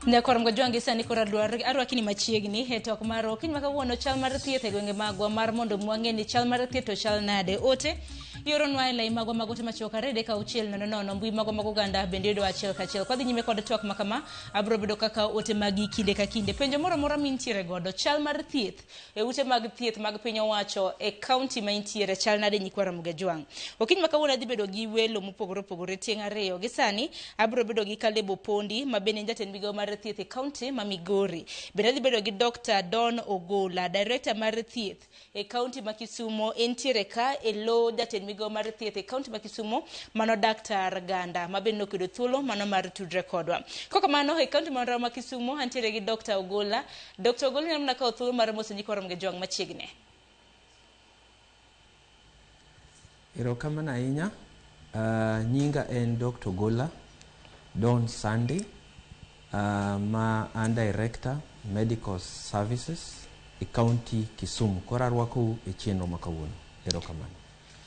Nyakwar Mgajwangi sani koro arwaki ni machiegni e tok mar okinyi ma kawuono chal mar thieth e gwenge magwa mar mondo mwang'e ni chal mar thieth to chal nade. Ote ioronwa e lai magwa mag ote machuok 2 3 6 0 0 mbui magwa mag oganda bende yudo achiel kachiel. Kwadhi nyime kod twak ma kama abiro bedo kaka ote magi kinde ka kinde. Penjo moro amora mintiere godo chal mar thieth e ute mag thieth mag piny owacho e kaunti ma intiere chal nade nyikwa Ramogi Ajwang'. Okinyi ma kawuono adhi bedo gi welo mopogore opogore tieng' ariyo. Gi sani abiro bedo gi Caleb Opondi ma bende en jatend migawo mar thieth e kaunti ma Migori. Bende adhi bedo gi Dr. Don Ogola, director mar thieth e kaunti ma Kisumo. Entiere ka e lo jatend migawo mar thieth e kaunti ma Kisumo mano Dr. Ganda ma bende nokedo thuolo mano mar tudre kodwa. Kokamano e kaunti ma Kisumo antiere gi Dr. Ogola. Dr. Ogola nyalo mana kawo thuolo mar moso nyikwa Ramogi Ajwang' machiegni. Erokamano ahinya. Nyinga en Dr. Ogola Don Sunday, ma an Director Medical Services e County Kisumu. Koro arwakou e chenro ma kawuono. Erokamano.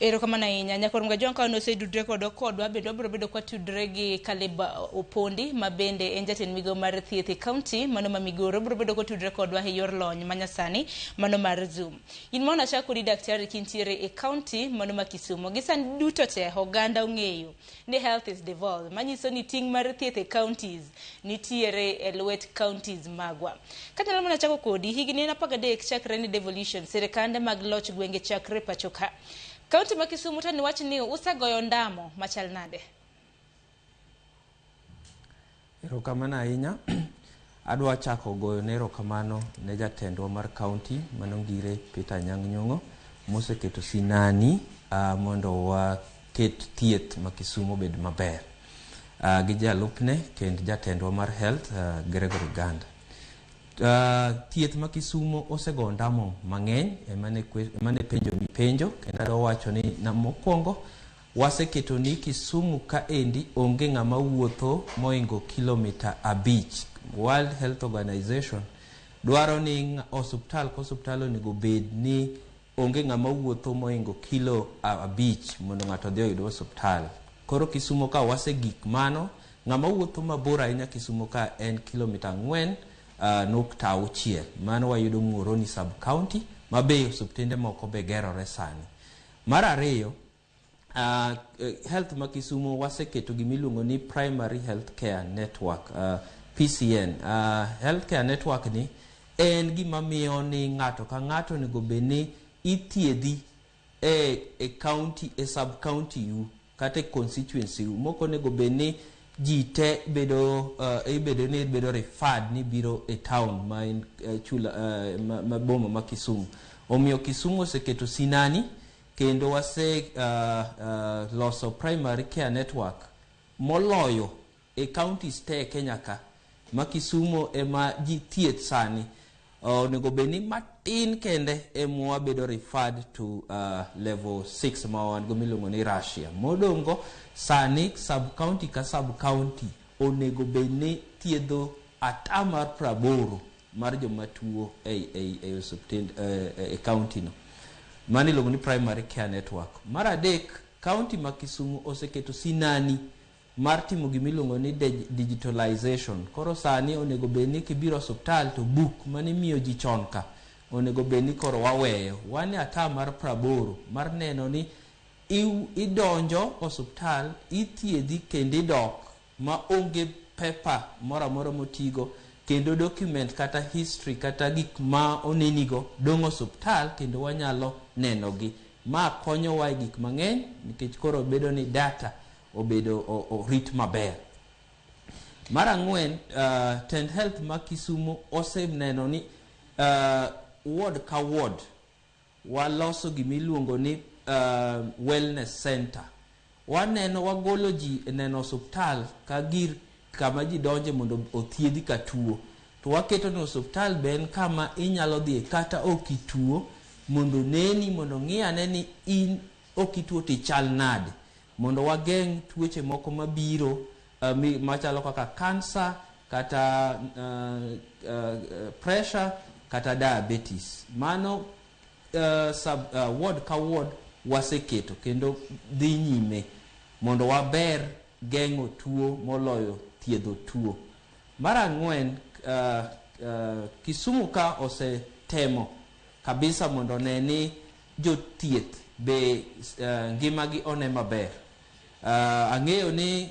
Erokamano ahinya. Nyakwar Ramogi Ajwang' ka nosedudre kodwa bende wabiro bedo kwatudre gi Caleb Opondi ma bende en jatend migawo mar thieth e kaunti mano ma Migori. Obiro bedo kotudre kodwa e yor lony manyasani mano mar Zoom. In mondo achak kodi daktari kintiere e kaunti mano ma Kisumu. Gi sani duto te oganda ong'eyo ni health is devolved manyiso ni ting' mar thieth e counties nitiere e lwet counties magwa. Kanyalo mana chako kodi, higni en 13 chakre ne devolution sirikande mag loch gwenge chakre pacho ka. Kaunti ma Kisumu to niwach ni usegoyo ndamo machal nade? Erokamano ahinya. Adwa chako goyo ne erokamano ne jatendwa mar county mano ngire Peter Anyang' Nyong'o moseketo sinani mondo waket thieth ma Kisumu obed maber. Gi jalupne kendo jatendwa mar health Gregory Ganda. Thieth ma Kisumo osego ndamo mang'eny emane penjo mipenjo kendo adwa wacho ni mokwongo waseketo ni Kisumu kaendi onge ng'ama wuotho moingo kilomita 5. World Health Organization dwaro ni osuptal ka osuptal onego bed ni onge ng'ama wuotho moingo kilo 5 mondo ng'ato odhi oyud osuptal. Koro Kisumo ka wasegik mano, ng'ama wuotho mabor ahinya Kisumo ka en kilomita 4.6. Mano wayudo Muhoroni sub county ma be osuptende moko be gerore sani. Mar ariyo, health ma Kisumo waseketo gimiluongo ni Primary Health Care Network, PCN. Health Care Network ni en gima miyo ni ng'ato ka ng'ato onego bed ni ithiedhi e county, e sub county u kata e constituency u. Mok onego bed ni ji te bedo ibedo ni bedo referred ni biro e town ma en chula ma boma ma Kisumu. Omiyo Kisumu oseketo sinani kendo wase loso primary care network moloyo e counties te e Kenya ka ma Kisumu ema ji thieth sani onego bed ni matin kende ema wabedo referred to level 6 ma wan go miluongo ni Russia. Modong' go sani sub county ka sub county onego bed ni thiedho ata mar 80 mar joma tuo e osuptend e county no. Mano iluongo ni primary care network. Mar adek, county ma Kisumu oseketo sinani mar timo gimiluongo ni digitalization. Koro sani onego bed ni kibiro osuptal to buk manimiyo ji chon ka onego bed ni koro waweyo. Wan e ata mar 80 mar neno ni idonjo osuptal, ithiedhi kendo idok ma onge paper moro amora motigo kendo document kata history kata gik ma onenigo dong' osuptal kendo wanyalo nenogi. Ma konyowa e gik mang'eny nikech koro bedo ni data obedo orit maber. Mar ang'wen, tend health ma Kisumu oseneno ni ward ka ward waloso gimiluongo ni wellness center. Waneno wagolo ji e neno osuptal ka gir kama ji donje mondo othiedhi ka tuo. To waketo ni osuptal be en kama inyalo dhiye kata ok ituo mondo neni mondo ng'i ane ni in ok ituo to ichal nade. Mondo wageng' tuoche moko mabiro machalo kaka kansa kata pressure kata diabetes. Mano sub ward ka ward waseketo kendo dhi nyime mondo waber geng'o tuo moloyo thiedho tuo. Mar ang'wen, Kisumu ka osetemo kabisa mondo one ni jothieth be ngimagi one maber. Ang'eyo ni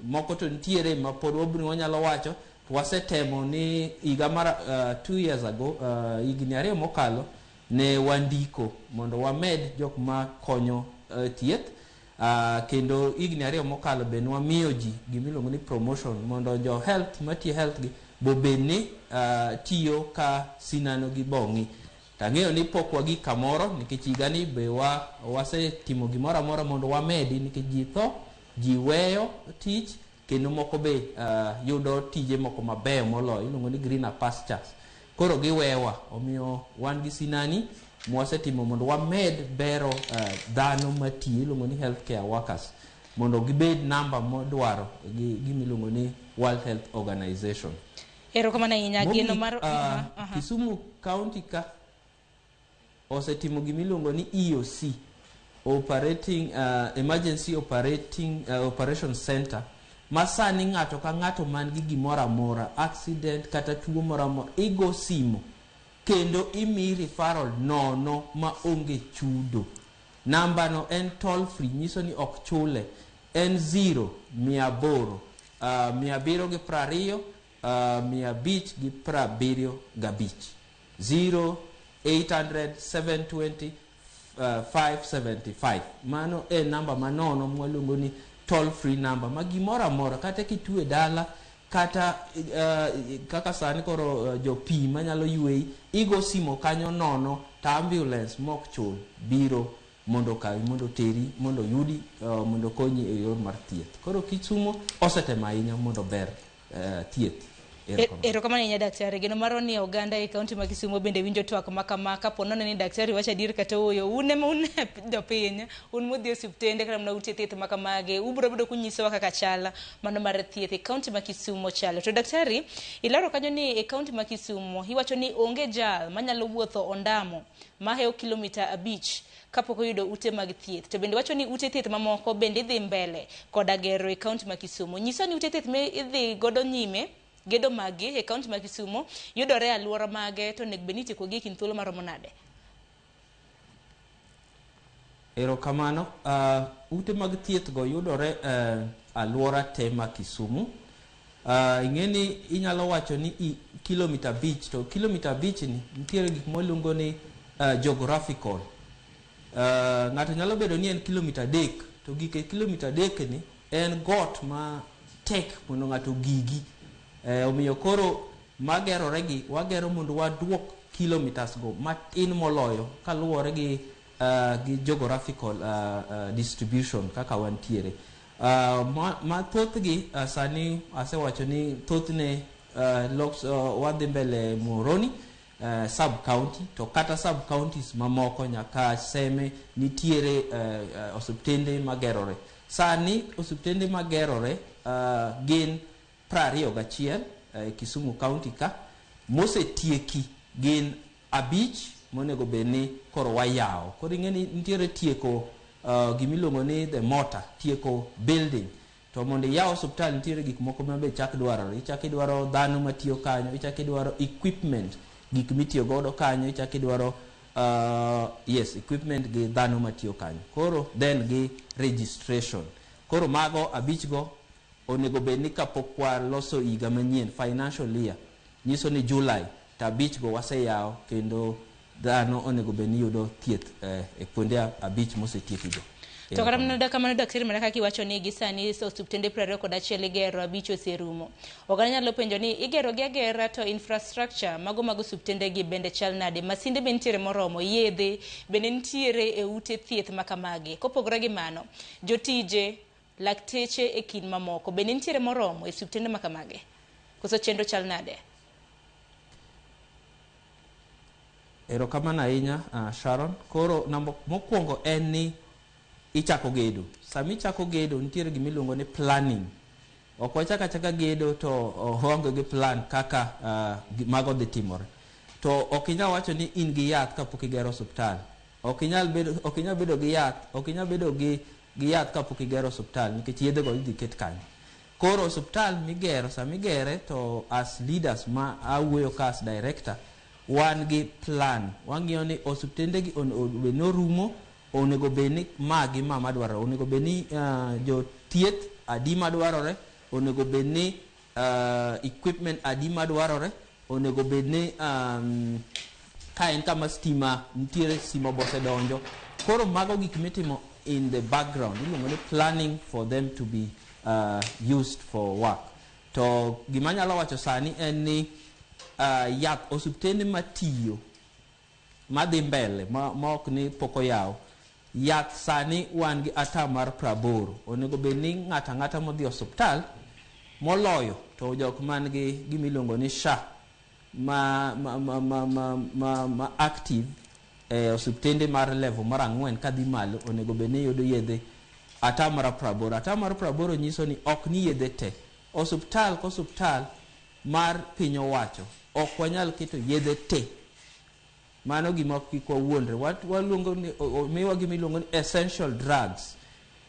moko to nitiere ma pod wabiro wanyalo wacho to wasetemo ni higa mar 2 years ago, higni 2 mokalo ne wandiko mondo wamed jok ma konyo thieth. Kendo higni 2 mokalo be nwamiyo ji gimiluongo ni promotion mondo jo health matiyo health gi bobed ni tiyo ka sinano gi bong'i. Tang'eyo ni pok wagik kamoro nikech higani be wasetimo gimoro amora mondo wamedi nikech ji tho, ji weyo tich kendo moko be yudo tije moko mabeyo moloyo iluongo ni greener pastures. Koro giwewa, omiyo wan gi sinani mwasetimo mondo wamed bero dhano matiyo iluongo ni healthcare workers mondo gibed namba modwaro gi gimiluongo ni World Health Organization. Erokamano ahinya. Geno Mogik, mar Aha. Kisumu County ka osetimo gimiluongo ni EOC, operating emergency operating operation center, ma sani ng'ato ka ng'ato man gi gimoro amora, accident kata tuo moro amora, igo simo kendo imiyi referral nono ma onge chudo. Namba no en toll free, nyiso ni ok chule. En 0 800 720 575, 0 800 720 575. Mano e namba manono mwaluongo ni toll free number ma gimoro amora kata kituo e dala kata kaka sani koro jopi manyalo yweyi, igo simo kanyo nono to ambulance mok chul biro mondo okawi, mondo oteri, mondo oyudi, mondo okonyi e yor mar thieth. Koro Kisumo osetemo ahinya mondo ober thieth. Erokamano. Erokamano ahinya, daktari. Geno marwa ni oganda e kaunti ma Kisumo bende winjo twak ma kama kapo nono ni daktari wacho adier kata ooyo. Un ema un jopiny, un mudhi e osiptende kata mana ute thieth ma kamagi, ubiro bedo kunyisowa kaka chal mano mar thieth e kaunti ma Kisumo chalo. To daktari, ilero kanyo ni e kaunti ma Kisumo iwacho ni onge jal manyalo wuotho ondamo mahewo kilomita 5 kapok oyudo ute mag thieth. To bende wacho ni ute thieth mamoko bende idhi mbele koda gero e kaunti ma Kisumo. Nyiso ni ute thieth ma idhi godo nyime gedo maggi e kaunti ma Kisumo yudore e alwora mage, to onego bed ni itiekogi e kind thuolo maromo nade? Erokamano. Ute mag thieth go yudore alwora te ma Kisumu. Ing'e ni inyalo wacho ni kilomita 5, to kilomita 5 ni nitiere gik mwaluongo ni geographical. Ng'ato nyalo bedo ni en kilomita 3, to gike kilomita 3 ni en got ma tek mondo ng'ato ogigi. Omiyo koro magerore gi wagero mondo waduok kilometers go matin moloyo kaluwore gi geographical distribution kaka wantiere. Ma thothgi sani asewacho ni thothne wadhi mbele Muhoroni sub county, to kata sub counties mamoko nyaka Seme nitiere osiptende magerore. Sani osiptende magerore gin 21 Kisumu County ka, mosetieki gin 5 monego bed ni koro wayawo. Koro ing'e ni nitiere tieko gimiluongo ni the mortar, tieko building. To mondo iyaw osiptal nitiere gik moko ma be chak dwarore. Ichak idwaro dhano matiyo kanyo, ichak idwaro equipment, gik mitiyo godo kanyo, ichak idwaro yes, equipment gi dhano matiyo kanyo. Koro then gi registration. Koro mago 5 go onego bed ni kapok waloso higa manyien, financial year, nyiso ni July, to 5 go waseyawo kendo dhano onego bed ni yudo thieth e kuonde 5 mosetiekigo. To kata mana kamano, daktari, mana kaka iwacho ni gi sani osiptende 21 igero, 5 oserumo. Oganda nyalo penjo ni igero gi agera to infrastructure mago mag osiptende gi bende chal nade? Masinde be nitiere moromo, yedhe bende nitiere e ute thieth ma kamagi. Kopogore gi mano, jotije, lakteche e kind mamoko bende nitiere moromo e osiptende ma kamagi? Koso chenro chal nade? Erokamano ahinya, Sharon. Koro namba mokwongo en ni ichako gedo. Sama ichako gedo nitiere gimiluongo ni planning. Ok wachak achaka gedo to waonge gi plan kaka mago dhi timore. To ok inyal wacho ni in gi yath kapok igero osiptal. Ok inyal bedo gi yath, ok inyal bedo gi gi yath kapok igero osuptal nikech yedhego idhi ket kanyo. Koro osuptal migero, sama igere to as leaders ma awuoyo ka as director, wan gi plan. Wang'iyo ni osuptende gi onego bed ni orumo, onego bed ni ma gi ma madwarore, onego bed ni jothieth adi madwarore, onego bed ni equipment adi madwarore, onego bed ni ka en kama stima nitiere, stima bosedonjo. Koro mago gik mitimo in the background, iluongo ni planning for them to be used for work. To gima anyalo wacho sani en ni yath osuptende matiyo madhi mbele ma ok ni pok oyaw yath, sani wan gi ata mar 80. Onego bed ni ng'ato ang'ata modhi e osuptal, moloyo to jok man gi gimiluongo ni SHA ma active e osuptende mar level mar 4 kadhi malo, onego bed ni yudo yedhe ata mar 80. Ata mar 80 nyiso ni ok ni yedhe te. Osuptal kosuptal mar piny owacho ok wanyal keto yedhe te. Mano gima kik wawuondre. Waluongo ni miwa gima iluongo ni essential drugs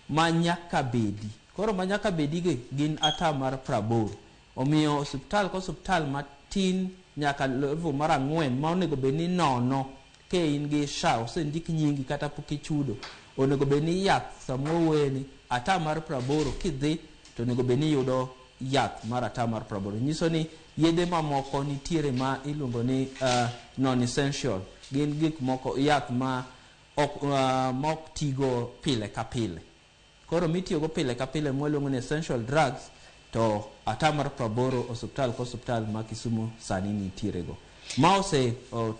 ma nyaka bedi. Koro ma nyaka bedi gi gin ata mar 80. Omiyo osuptal kosuptal matin nyaka level mar 4 ma onego bed ni nono ka in gi SHA, osendik nyingi kata pok ichudo, onego bed ni yath sama wawuoye ni ata mar 80, kidhi to onego bed ni iyudo yath mar ata mar 80. Nyiso ni yedhe mamoko nitiere ma iluongo ni non essential, gin gik moko, yath ma ok ma ok tigo pile ka pile. Koro mitiyogo pile ka pile mwaluongo ni essential drugs to ata mar 80 osuptal kosuptal ma Kisumu sani nitiere go ma ose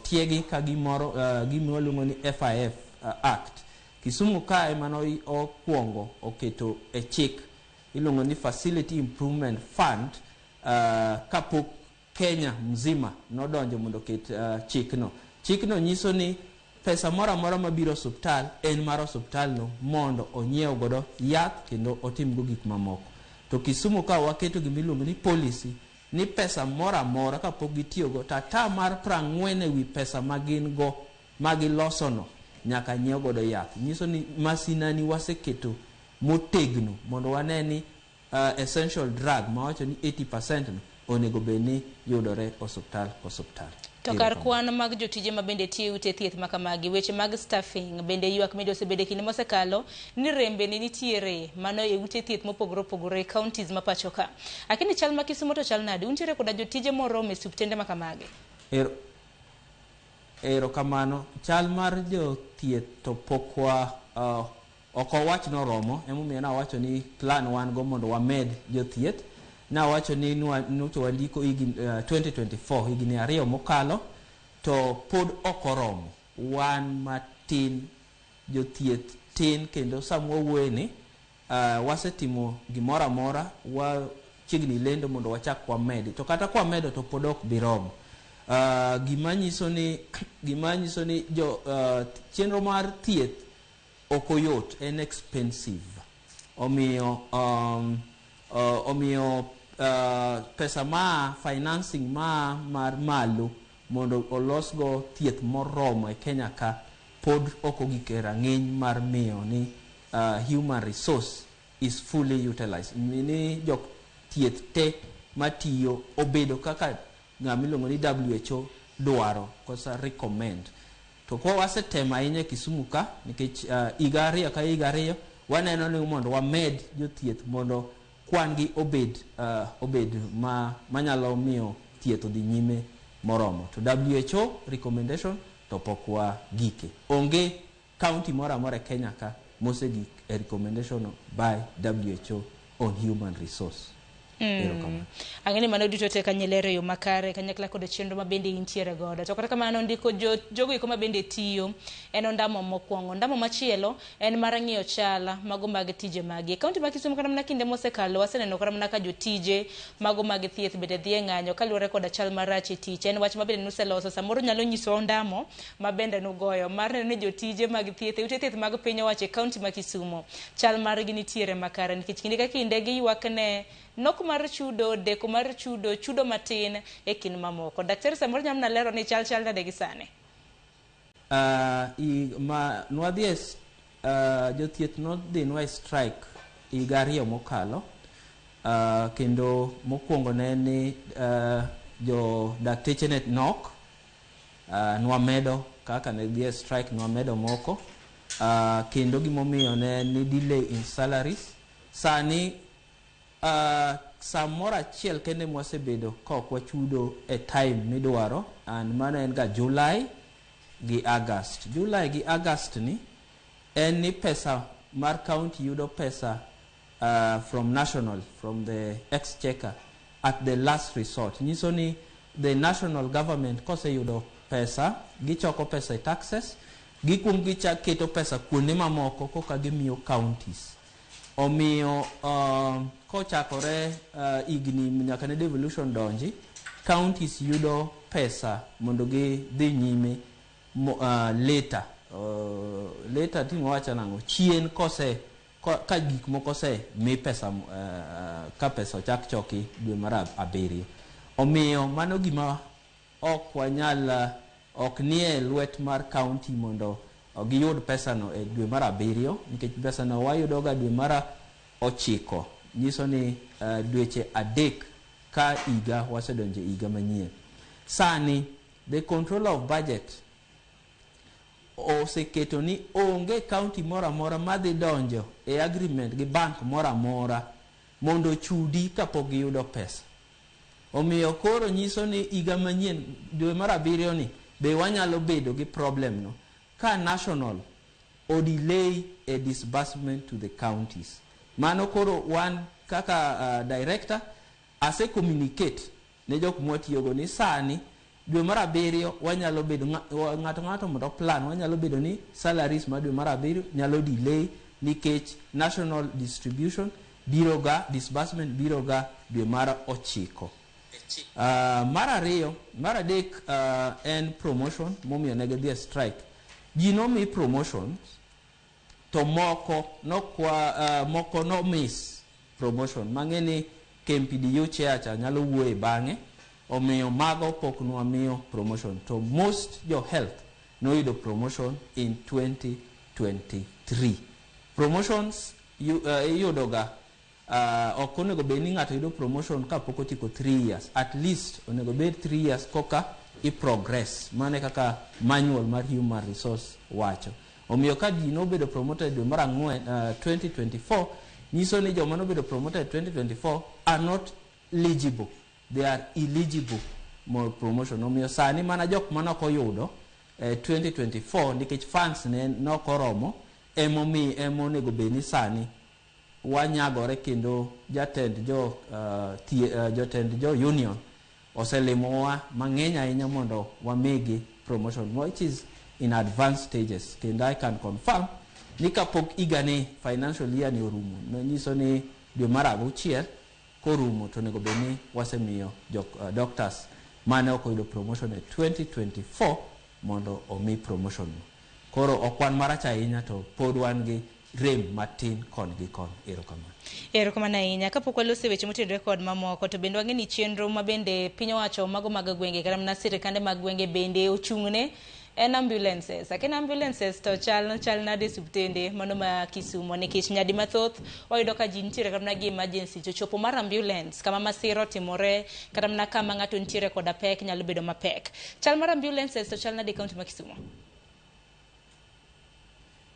tiegi ka gimoro gima waluongo ni FIF Act. Kisumu kae mano okwongo oketo e chik iluongo ni Facility Improvement Fund kapok Kenya mzima nodonjo mondo oket chikno. Chikno nyiso ni pesa moro amora mabiro osuptal en mar osuptal no mondo onyiew godo yath kendo otimgo gik mamoko. To Kisumu ka waketo gima iluongo ni policy ni pesa moro amora kapok gitiyogo to ata mar 40 ewi pesa ma gin go ma gilosono nyaka nyiew godo yath. Nyiso ni masinani waseketo motegno mondo wane ni essential drug mawacho ni 80% no onego bed ni yudore osuptal kosuptal. To kar kwan mag jotije ma bende tiyo e ute thieth ma kamagi, weche mag staffing bende ywak bende osebedo e kinde mosekalo ni rembe ne nitiere mano e ute thieth mopogore opogore e counties ma pacho ka. Akini chal ma Kisumu to chal nade? Untiere koda jotije moromo e osuptende ma kamagi? Erokamano. Chal mar jothieth to pok wa ok owach noromo, emomiyo nawacho ni plan wan go mondo wamed jothieth. Nawacho ni nyocha wandiko higni 2024, higni 2 mokalo, to pod ok oromo. Wan matin, jothieth tin, kendo sama wawuoye ni wasetimo gimoro amora, wachiegni lendo mondo wachak wamedi, to kata kwamedo to pod ok bi romo. Gima nyiso ni jo chenro mar thieth ok oyot, en expensive. Omiyo pesa ma financing ma mar malo mondo olosgo thieth moromo e Kenya ka pod ok ogik e rang'iny mar miyo ni human resource is fully utilized. Ni jok thieth te matiyo obedo kaka ng'ama iluongo ni WHO dwaro kosa recommend. To kwa wasetemo ahinya e Kisumu ka nikech higa 2 ka higa 2 waneno ni mondo wamed jothieth mondo kwan gi obed ma manyalo miyo thieth odhi nyime moromo. To WHO recommendation to pok wagike. Onge county moro amora e Kenya ka mosegik e recommendation no by WHO on human resource. Erokamano. Ang'e ni mano duto te kanyilero e yo makare kanyakla kod chenro ma bende intiere godo. To kata kamano, ndiko jo, jogo eko ma bende tiyo en ondamo mokwongo. Ondamo machielo en mar ng'iyo chal mago mag tije magi. E kaunti ma Kisumu kata mana kinde mosekalo waseneno kata mana ka jotije mago mag thieth bende dhi e ng'anyo kaluwore koda chal marach e tich. En wach ma bende nuseloso, samoro nyalo nyiso ondamo ma bende nugoyo mar neno ni jotije mag thieth e ute thieth mag piny owacho e kaunti ma Kisumu chal margi nitiere makare, nikech kinde ka kinde giywak ne nok mar chudo, deko mar chudo, chudo matin e kind mamoko. Daktari, samoro nyalo mana lero ni chal chal nade gi sani? Ma nwadhi e Jothieth nodhinwa e strike higa 2 mokalo. Kendo mokwongo ne en ni jo dakteche ne nok. Nwamedo kaka ne dhi e strike, nwamedo moko. Kendo gimomiyo ne en ni delay in salaries. Sani samoro achiel kende mwasebedo ka ok wachudo e time midwaro, and mano en ga July gi August. July gi August ni en ni pesa mar county yudo pesa from national, from the exchequer at the last resort. Nyiso ni the national government koseyudo pesa, gichoko pesa e taxes, gikuong gichak keto pesa kuonde mamoko koka gimiyo counties. Omiyo kochakore higni nyaka ne devolution donji, counties yudo pesa mondo gidhi nyime later. Later timo wacho nang'o? Chien kose ka gik moko ose mi pesa, ka pesa ochak choki dwe mar 7. Omiyo mano gima ok wanyal, ok nie lwet mar county mondo giyud pesano e dwe mar 7, nikech pesano wayudo ga dwe mar 9. Nyiso ni dweche 3 ka higa wasedonjo e higa manyien. Sani the control of budget oseketo ni onge county moro amora madhi donjo e agreement gi bank moro amora mondo ochudi kapok giyudo pesa. Omiyo koro nyiso ni higa manyien dwe mar 7 ni be wanyalo bedo gi problem no ka national o delay a disbursement to the counties. Mano koro wan kaka director ase communicate ne jok mwatiyogo ni sani dwe mar 7 wanyalo bedo ng'ato ng'ato mondo plan, wanyalo bedo ni salaries ma dwe mar 7 nyalo delay nikech national distribution biro ga, disbursement biro ga dwe mar 9. Mar ariyo, mar adek, en promotion momiyo ne gidhi e strike. Ji nomi promotions to moko nokwa, moko no miss promotion. Mang'e ni KMPDU chair cha nyalo wuoye bang'e, omiyo mago pok nwamiyo promotion. To most jo health noyudo promotion in 2023. Promotions iyudo ga, ok onego bed ni ng'ato yudo promotion kapok otieko 3 years. At least onego bed 3 years koka i progress. Mano e kaka manual mar human resource wacho. Omiyo ka ji nobedo promoted dwe mar 4, 2024, nyiso ni joma nobedo promoted 2024 are not eligible. They are eligible for promotion. Omiyo sani mana jok manok oyudo 2024 nikech funds ne nok oromo, emomi emonego bed ni sani wanyagore kendo jatend jo jotend jo union oselimowa mang'eny ahinya mondo wamigi promotion, which is in advanced stages. Kendo I can confirm ni kapok higani financial year ni orumo, nyiso ni dwe mar 6 korumo to onego bed ni wasemiyo jo doctors mane ok oyudo promotion e 2024 mondo omi promotion no. Koro ok wan marach ahinya to pod wan gi rem matin kon gi kon. Erokamano. Erokamano ahinya. Kapok waloso weche motenore kod mamoko, to bende wang'e ni chenro ma bende piny owacho mago mag gwenge kata mana sirikande mag gwenge bende ochung'ne en ambulances. Akin ambulances to chal nade e osiptende mano ma Kisumo, nikech nyadi mathoth wayudo ka ji nitiere kata mana gi emergency to chopo mar ambulance kama masira otimore kata mana kama ng'ato nitiere koda pek nyalo bedo mapek. Chal mar ambulances to chal nade e kaunti ma Kisumo?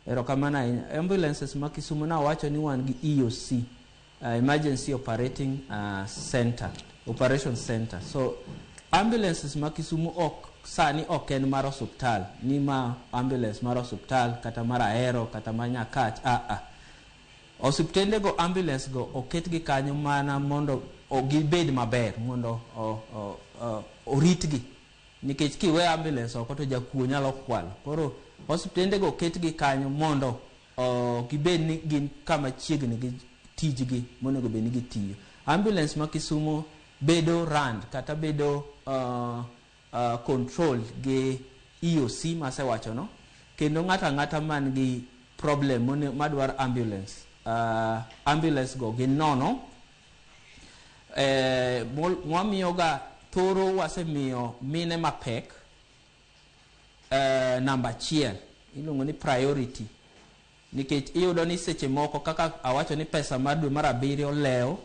Erokamano ahinya. Ambulances ma Kisumo nawacho ni wan gi EOC, Emergency Operating Center, Operation Center. So ambulances ma Kisumo ok sani ok en mar osuptal, ni ma ambulance mar osuptal kata mar Ahero kata mar Nyakach, a a. Osiptende go ambulance go oketgi kanyo mana mondo gibed maber, mondo oritgi. Nikech kiwe ambulance oko to jakuo nyalo kwalo. Koro osiptende go oketgi kanyo mondo gibed ni gin kama chiegni gi tijgi monego bed ni gitiyo. Ambulance ma Kisumo bedo run kata bedo control gi EOC masewacho no, kendo ng'ato ang'ata man gi problem madwaro ambulance, ambulance go gin nono. Mwamiyoga thoro wasemiyo mine mapek namba 1 iluongo ni priority. Nikech iyudo ni seche moko kaka awacho ni pesa mar dwe mar abiriyo lewo,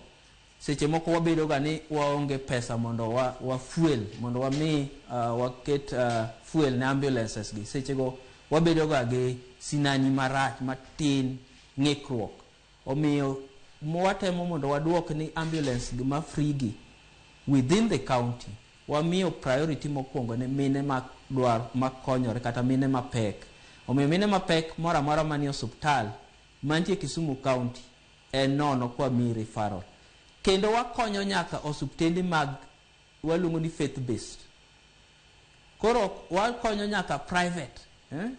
seche moko wabedo ga ni waonge pesa mondo wa fuel, mondo wami waket fuel ne ambulances gi. Seche go wabedo ga gi sinani marach matin, ng'ikruok. Omiyo watemo mondo waduok ni ambulance gi ma free gi within the county, wamiyo priority mokwongo ne mine ma dwar makonyore kata mine mapek. Omiyo mine mapek moro amora manie osuptal mantie Kisumu County en nono kwamiyi referral. Kendo wakonyo nyaka osuptende mag waluongo ni faith based. Koro wakonyo nyaka private. Eh?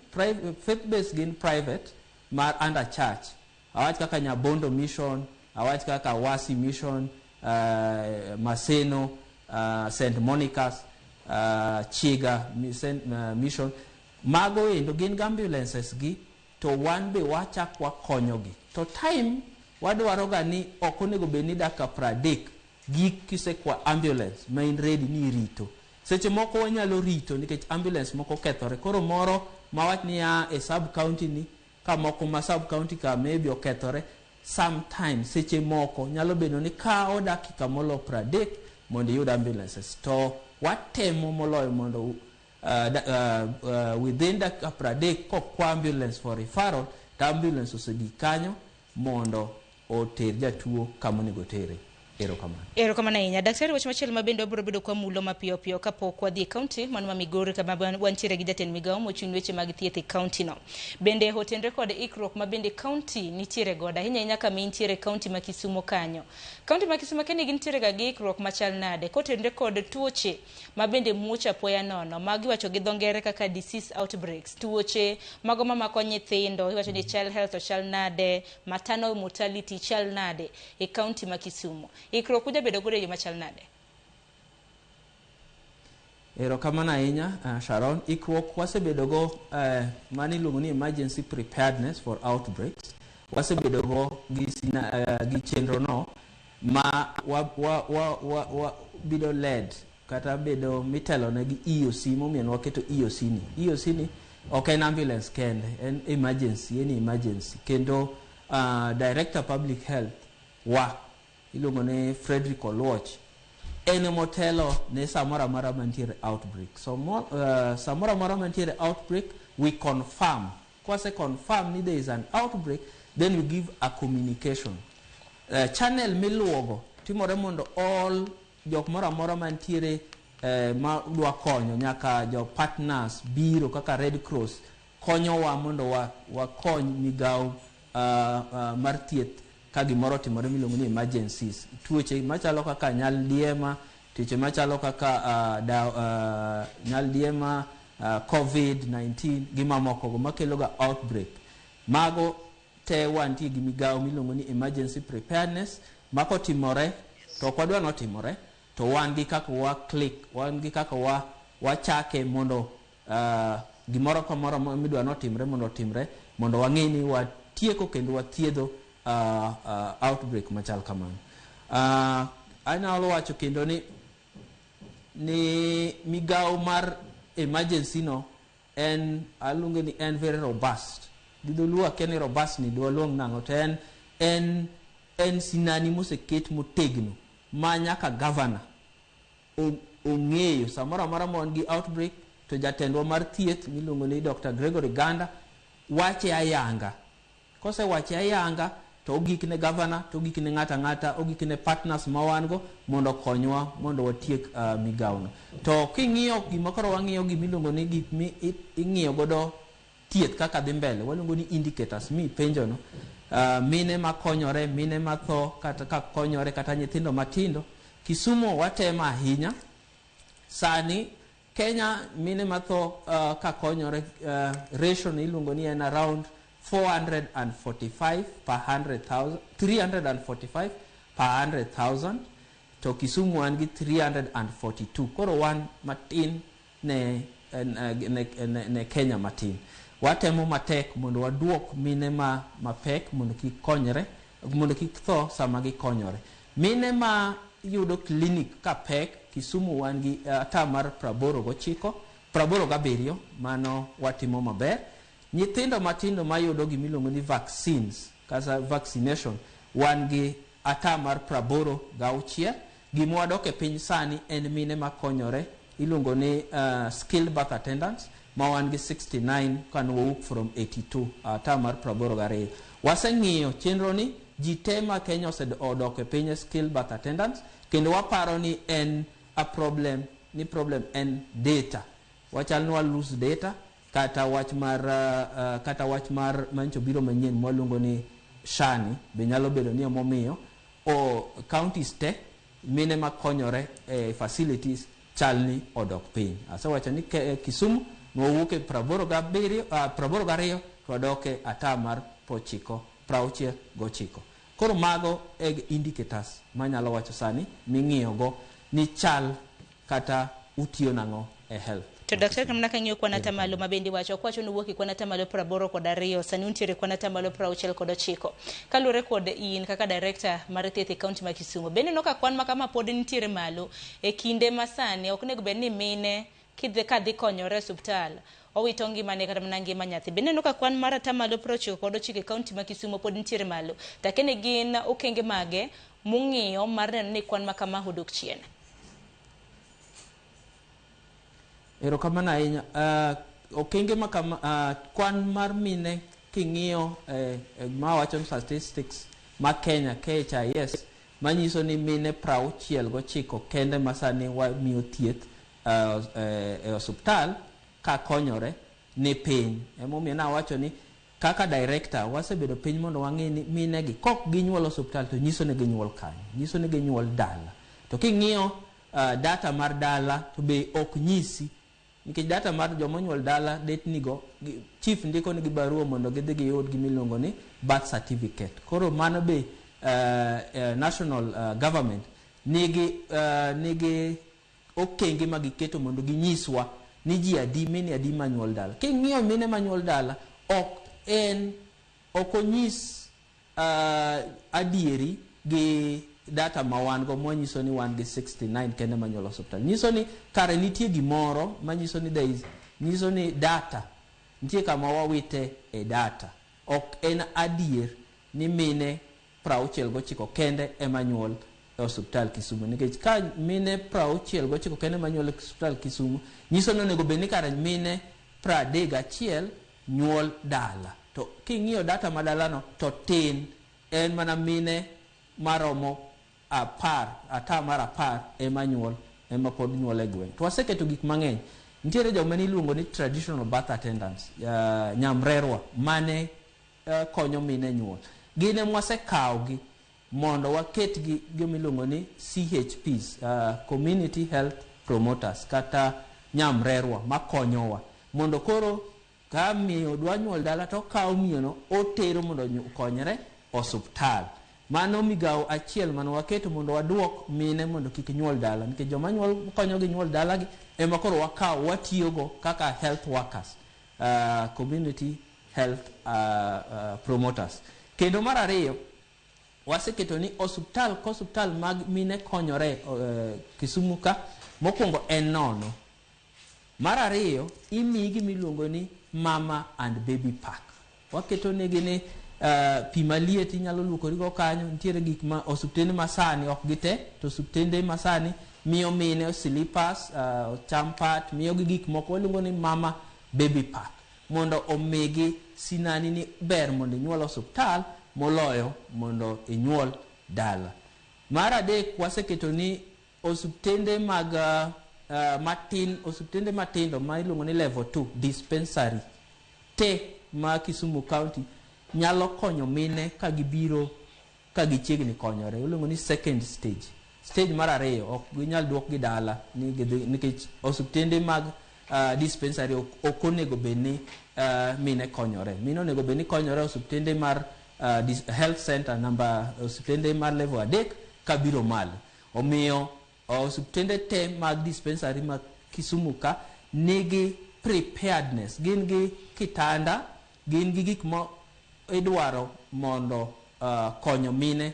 Faith based gin private mar under church. Awach kaka Nyabondo Mission, awach kaka Wasi Mission, Maseno, St. Monica's, Chiga Mission. Mago endo gin gi ambulances gi, to wan be wachak wakonyogi. To time wadwaro ga ni ok onego bed ni dakika 30 gik kisekwa ambulance ma in ready ni irito. Seche moko wanyalo rito nikech ambulance moko okethore. Koro moro mawach niya e sub county ni, ka moko ma sub county ka maybe okethore, sometimes seche moko nyalo bedo ni kawo dakika molo 30 mondo iyud ambulances. To watemo moloyo mondo within dakika 30 kokwa ambulance for referral, to ambulance osegik kanyo mondo oter jatuo kama onego otere. Erokamano. Erokamano ahinya. Daktari, wach machielo ma bende wabiro bedo kwamulo mapiyo piyo kapok wadhi e kaunti mano ma Migori, kama wantiere gi jatend migawo mochung' weche mag thieth e kaunti no. Bende otenre kod ikruok ma bende kaunti nitiere godo, ahinya ahinya kama intiere kaunti ma Kisumo kanyo. Kaunti ma Kisumo kende gintiere ga gi ikruok machal nade kotenre kod tuoche ma bende muoch apoya nono, magi iwacho gi dho ngere kaka disease outbreaks, tuoche mago mamako nyithindo, iwacho ni child health ochal nade, maternal mortality chal nade e kaunti ma Kisumo. Ikruok ujabedo godo e yo machal nade? Erokamano ahinya, Sharon. Ikruok wasebedo go mano iluongo ni emergency preparedness for outbreaks. Wasebedo go gi chenro no ma wa bedo led kata bedo mitelo ne gi EOC, momiyo ne waketo EOC ni. EOC ni ok en ambulance kende, en emergency, en emergency. Kendo Director Public Health wa iluongo ni Frederick Oluoch en emotelo ne samoro amora mantiere outbreak. So samoro amora mantiere outbreak, we confirm. Kwase confirm ni there is an outbreak, then we give a communication. Channel miluwogo timore mondo all jok moro amora mantiere ma dwa konyo, nyaka jo partners biro kaka Red Cross konyowa mondo wakony migawo mar thieth ka gimoro otimore miluongo ni emergencies. Tuoche machalo kaka nyaldiema, tuoche machalo kaka nyaldiema, COVID-19 gi mamoko go makelo ga outbreak. Mago te wantie gi migawo miluongo ni emergency preparedness ma kotimore to ok wadwa notimore, to wan gi kaka wa click, wan gi kaka wa wachake mondo gimoro kamoro midwa notimre mondo otimre, mondo wang'e ni watieko kendo wathiedho outbreak machal kamano. Anyalo wacho kendo ni migawo mar emergency no en aluonge ni en very robust. Gi dholuo akia ni robust ni dwaluong nang'o, to en sinani moseket motegno ma nyaka governor ong'eyo samoro amora ma wan gi outbreak, to jatendwa mar thieth miluongo ni Dr. Gregory Ganda wache ayanga. Kosewache ayanga to ogik ne governor, to ogik ne ng'ato ang'ata, ogik ne partners ma wan go mondo okonywa mondo watiek migawo no. To king'iyo gima koro wang'iyo gimiluongo ni gik mi ing'iyo godo thieth kaka dhi mbele, waluongo ni indicators mi penjo no. Mine makonyore, mine matho kata ka konyore, kata nyithindo matindo. Kisumu watemo ahinya. Sani Kenya mine matho ka konyore, ratio ni iluongo ni en around 445 per 100,000, 345 per 100,000, to Kisumu wan gi 342. Koro wan matin ne Kenya matin. Watemo matek mondo waduok mine ma mapek mondo kik konyre, mondo kik tho sama gikonyore. Mine ma yudo klinik ka pek, Kisumu wan gi ata mar 89, 87, mano watimo maber. Nyithindo matindo mayudo gimiluongo ni vaccines kata vaccination wan gi ata mar 86. Gima wadok e piny sani en mine makonyore iluongo ni skilled birth attendants ma wan gi 69 kanowuok from 82, ata mar 82. Waseng'iyo chenro ni ji te ma Kenya osedok e piny e skilled birth attendants, kendo waparo ni en a problem, ni problem en data. Wachal ni wa lose data kata wach mar mancho biro manyien mwaluongo ni shani be nyalo bedo ni emomiyo o counties te mine makonyore e facilities chal ni odok piny. Asewacho ni Kisumu nowuok e 87, 82 to wadok e ata mar 69. Koro mago e indicators manyalo wacho sani ming'iyo go ni chal kata utiyo nang'o e health. To daktari, kamna kang'iyo kwan atamalo ma bende iwacho, ok wacho ni wuok e kwan atamalo 82, sani untiere kwan atamalo 69. Kaluwore kod in kaka director mar thieth e kaunti ma Kisumu, bende ineno ka kwan ma kama pod nitiere malo e kinde ma sani ok onego bed ni mine kidhi kadhi konyore e osuptal owito ngimane kata mana ngima nyathi. Bende ineno ka kwan mar atamalo 99 e kaunti ma Kisumu pod nitiere malo? To akia ni gin okenge mage mung'iyo mar neno ni kwan ma kama odok chien? Erokamano ahinya. Okenge ma kama, kwan mar mine king'iyo ma wacho ni statistics ma Kenya KHIS manyiso ni mine 69 kende ma sani wamiyo thieth e osuptal ka konyore ni piny. Emomiyo nawacho ni kaka director wasebedo piny mondo wang'i ni mine gi kok ginyuol osuptal to nyiso ni ginyuol kanye, nyiso ni ginyuol dala. To king'iyo data mar dala to be ok nyisi, nikech data mar joma onyuol dala detni go chief ndiko nigi barua mondo gidhi giyud gimiluongo ni birth certificate. Koro mano be national government nigi okenge ma giketo mondo ginyiswa ni ji adi, mine adi manyuol dala. King'iyo mine manyuol dala, ok en ok onyis adieri gi data ma wan go mwanyiso ni wan gi 69 kende manyuol osuptal. Nyiso ni kare nitie gimoro manyiso ni there is, nyiso ni data nitie kama wawite e data. Ok en adier ni mine 69 kende ema nyuol e osuptal Kisumu, nikech ka mine 69 kende ema nyuol e osuptal Kisumu, nyiso ni onego bed ni kare mine 31 nyuol dala. To king'iyo data ma dalano to tin, en mana mine maromo 10, ata mar 10 ema nyuol, ema pod nyuol e gweng'. To waseketo gik mang'eny. Nitiere joma niluongo ni traditional birth attendants, nyamrerwa mane konyo mine nyuol. Gin ema wasekawogi mondo waketgi gima iluongo ni CHPs, Community Health Promoters, kata nyamrerwa makonyowa mondo koro ka miyo dwa nyuol dala to okawo miyono otero mondo okonyre osuptal. Mano migawo achiel mane waketo mondo waduok mine mondo kik nyuol dala, nikech joma nyuol konyogi nyuol dalagi ema koro wakawo watiyogo kaka health workers, community health promoters. Kendo mar ariyo, waseketo ni osuptal kosuptal mag mine konyore Kisumu ka, mokwongo en nono. Mar ariyo, imiyi gimiluongo ni mama and baby pack. Waketo negi ni pi maliet inyalo luokorigo kanyo. Nitiere gik ma osuptende masani ok gite, to osuptende masani miyo mine slippers, champat, miyogi gik moko waluongo ni mama baby pack mondo omigi sinani ni ber mondo inyuol osuptal moloyo mondo inyuol dala. Mar adek, waseketo ni osuptende mag matin, osuptende matindo ma iluongo ni level 2 dispensary te ma Kisumu County nyalo konyo mine ka gibiro ka gichiegni konyore. Iluongo ni second stage. Stage mar ariyo ok ginyal duokgi dala nikech osuptende mag dispensary ok onego bed ni mine konyore. Mine onego bed ni konyore osuptende mar health center namba, osuptende mar level 3 kabiro malo. Omiyo osuptende te mag dispensary ma Kisumu ka nigi preparedness, gin gi kitanda, gin gi gik ma idwaro mondo konyo mine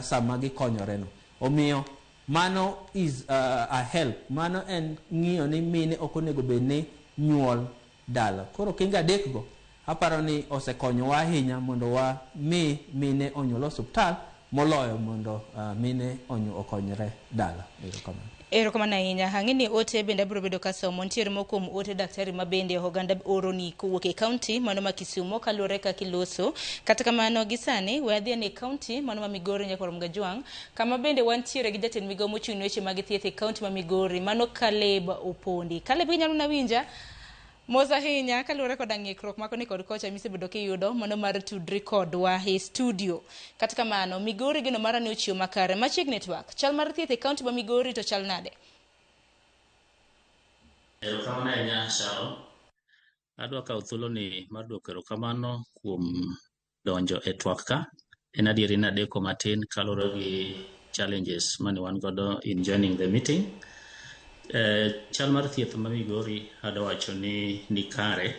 sama gikonyore no. Omiyo mano is a help. Mano en ng'iyo ni mine ok onego bed ni nyuol dala. Koro okenge adek go Aparo ni osekonyowa ahinya mondo wa mi mine onyuol osuptal moloyo mondo mine okonyre dala. Erokamano. Erokamano ahinya. Ang'e ni ote bende abiro bedo kasomo. Nitiere moko kuom ote daktari ma bende oganda oroni kowuok e kaunti mano ma Kisumo kaluwore kaka iloso. Kata kamano gi sani we adhi ane e kaunti mano ma Migori Nyakwar Mgajwang' kama bende wantiere gi jatend migawo mochung' ne weche mag thieth e kaunti ma Migori mano Caleb Opondi. Caleb inyalo na winja? Mos ahinya kaluwore koda ng'ikruok ma koni kod kocha misebedo kiyudo mano mar tudri kodwa e studio. Kata kamano, Migori geno mara ne ochiwo makare. Machiegni twak, chal mar thieth e kaunti ma Migori to chal nade? Erokamano ahinya Sharon. Adwa kawo thuoloni mar duoko erokamano kuom donjo e twak ka. En adieri ni adeko matin kaluwore gi challenges mane wan godo in joining the meeting. Chal mar thieth ma Migori adwa wacho ni ni kare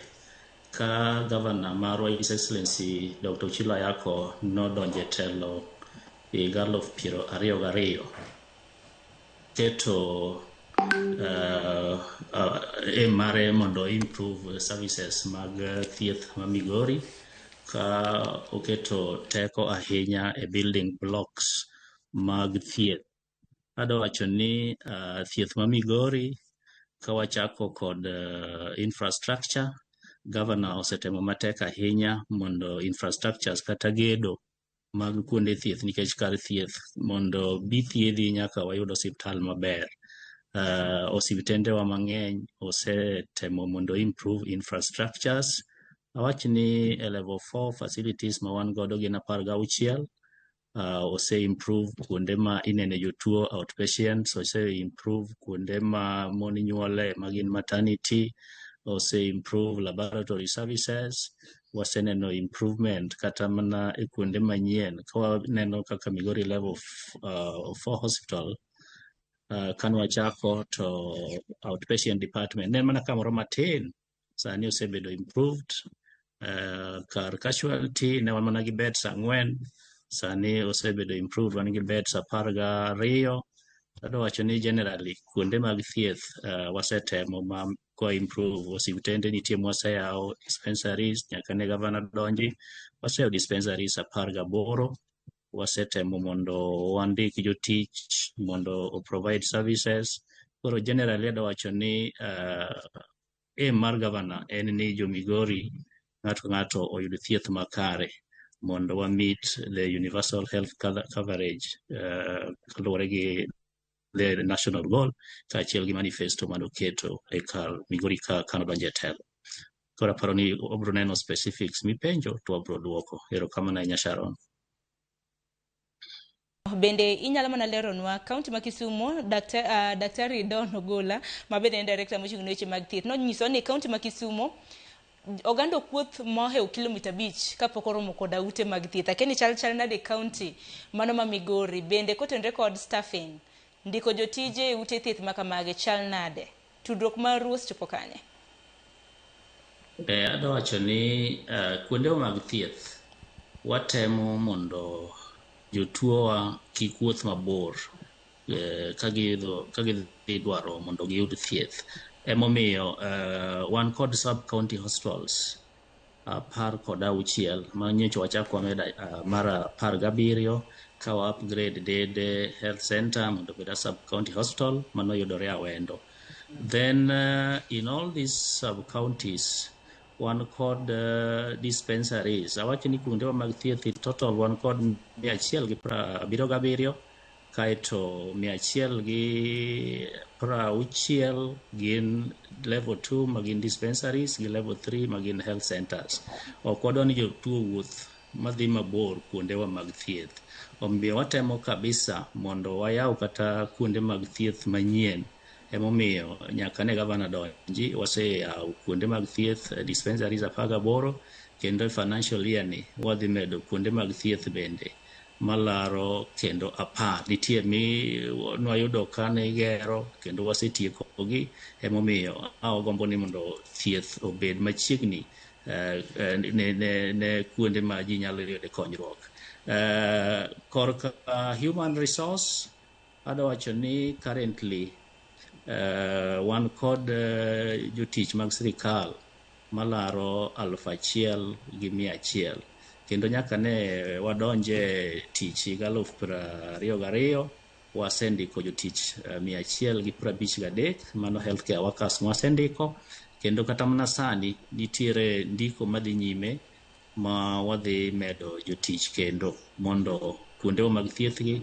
ka gavana marwa His Excellency Dr. Ochilo Ayacko nodonjo e telo higa 2022 keto aim mare mondo improve services mag thieth ma Migori ka oketo teko ahinya e building blocks mag thieth. Adwa wacho ni thieth ma Migori ka wachako kod infrastructure, governor osetemo matek ahinya mondo infrastructures kata gedo mag kuonde thieth nikech kar thieth mondo bi thiedhi nyaka wayud osiptal maber. Osiptendewa mang'eny osetemo mondo improve infrastructures. Awach ni e level 4 facilities ma wan godo gin 16. Ose improve kuonde ma inene jotuo outpatients, ose improve kuonde ma mon nyuole ma gin maternity, ose improve laboratory services, waseneno improvement kata mana e kuonde manyien ka waneno kaka Migori level 4 hospital kanwachako to outpatient department ne en mana kamoro matin, sani osebedo improved. Kar casualty ne wan mana gi beds 4, sani osebedo improved wan gi beds 12. Adwa wacho ni generally kuonde mag thieth wasetemo ma kwa improve osiptende nitie mwaseyawo dispensaries nyaka ne gavana donji waseyawo dispensaries 18. Wasetemo mondo wandik jotich mondo o provide services. Koro generally adwa wacho ni aim mar gavana en ni jo Migori ng'ato ka ng'ato oyud thieth makare mondo wa meet the universal health coverage kaluwore gi the national goal kaachiel gi manifesto manoketo e kar Migori ka kanodonjo e telo. Koro aparo ni wabro neno specifics mipenjo to wabro duoko. Erokamano ahinya Sharon. Bende inyalo mana leronwa kaunti ma Kisumo, Daktari Don Ogola ma bende en director mochung' ne weche mag thieth nonyiso ni kaunti ma Kisumo oganda ok wuoth mohewo kilomita 5 kapok oromo koda ute mag thieth. Akia ni chal chal nade kaunti mano ma Migori bende kotenore kod staffing ndiko jotije e ute thieth ma kamagi chal nade? Tudruok maru osechopo kanye? Adwa wacho ni kuondewa mag thieth watemo mondo jotuowa kik wuoth mabor ka gidhi dwaro mondo giyud thieth. Emomiyo wan kod sub county hospitals 16 ma nyocha wachako wamedo mar 17 ka wa upgrade Dede Health Center mondo obed a sub county hospital mano yudore Awendo. Then in all these sub counties wan kod dispensaries. Awacho ni kuondewa mag thieth in total wan kod 177 kaeto 160 gin level 2 ma gin dispensaries gi level 3 ma gin health centers. Ok wadwa ni jotuo wuoth madhi mabor kuondewa mag thieth. Omiyo watemo kabisa mondo wayaw kata kuonde mag thieth manyien. Emomiyo nyaka ne gavana donji waseyawo kuonde mag thieth dispensaries 18 kendo e financial year ni wadhi medo kuonde mag thieth bende malaro kendo 10. Nitie mi nwayudo kane igero kendo wasetiekogi. Emomiyo awagombo ni mondo thieth obed machiegni ne kuonde ma ji nyalo yude konyruok. Korka human resource, adwa wacho ni currently wan kod jotich mag sirikal Malaro 1,100. Kendo nyaka ne wadonje tich higa 2022, wasendiko jotich 153, mano healthcare workers mwasendiko. Kendo kata mana sani nitiere ndiko madhi nyime ma wadhi medo jotich kendo mondo kuondewa mag thieth gi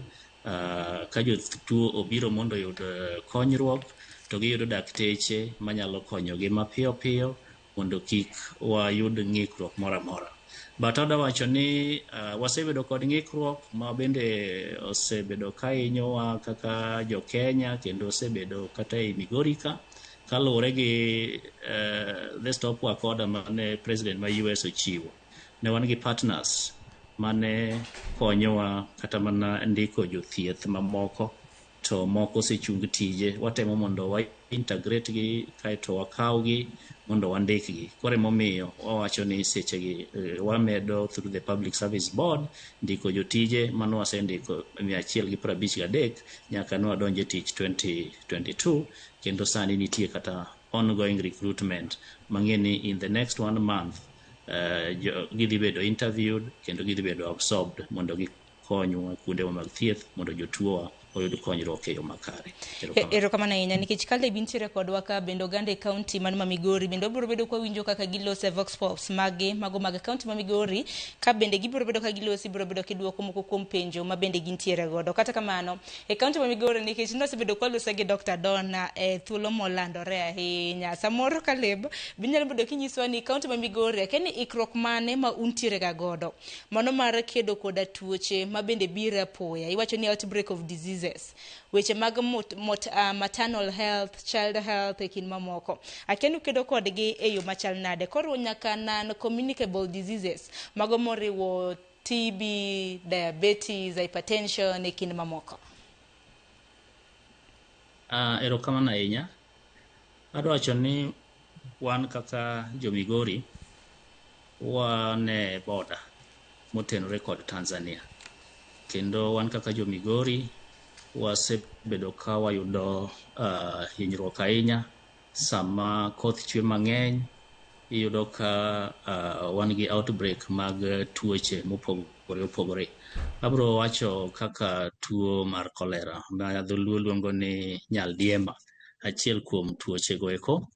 ka jotuo obiro mondo oyud konyruok to giyudo dakteche manyalo konyogi mapiyo piyo mondo kik wayud ng'ikruok moro amora. But adwa wacho ni wasebedo kod ng'ikruok ma bende osebedo ka hinyowa kaka jo Kenya kendo osebedo kata ei Migori ka kaluwore gi the stop work order mane president ma US ochiwo. Ne wan gi partners mane konyowa kata mana ndiko jothieth mamoko to moko osechung tije. Watemo mondo wa integrate gi kaeto wakaw gi mondo wandikgi. Koro emomiyo wawacho ni sechegi wamedo through the Public Service Board ndiko jotije mano wasendiko 153 nyaka ne wadonj e tich 2022 kendo sani nitie kata ongoing recruitment mang'e ni in the next one month gidhi bedo interviewed kendo gidhi bedo absorbed mondo gikonywa kuondewa mag thieth mondo jotuowa oyud konyruok e yo makare. Erokamano ahinya nikech Caleb nitiere kodwa ka bende oganda e kaunti man ma Migori bende wabiro bedo kwawinjo kaka giloso e vox pops magi mago mag kaunti ma Migori ka bende gibiro bedo ka giloso ibiro bedo kiduoko moko kuom penjo ma bende gintiere godo. Kata kamano e kaunti ma Migori nikech nosebedo kwaloso gi Dr. Donna e thuolo molandore ahinya. Samoro Caleb binyalo bedo kinyiswa ni kaunti ma Migori akia ni ikruok mane ma untiere ga godo mano mar kedo koda tuoche ma bende biro apoya. Iwacho ni outbreak of diseases, weche mag maternal health, child health e kind mamoko. Akia ni ukedo kodgi e yo machal nade. Koro nyaka non communicable diseases mago moriwo TB, diabetes, hypertension e kind mamoko. Erokamano ahinya. Adwa wacho ni wan kaka jo Migori wan e border motenore kod Tanzania. Kendo wan kaka jo Migori wasebedo ka wayudo hinyruok ahinya sama koth chwe mang'eny. Iyudo ka wan gi outbreak mag tuoche mopogore opogore. Abiro wacho kaka tuo mar cholera ma dholuo luongo ni nyaldiema, achiel kuom tuoche go eko.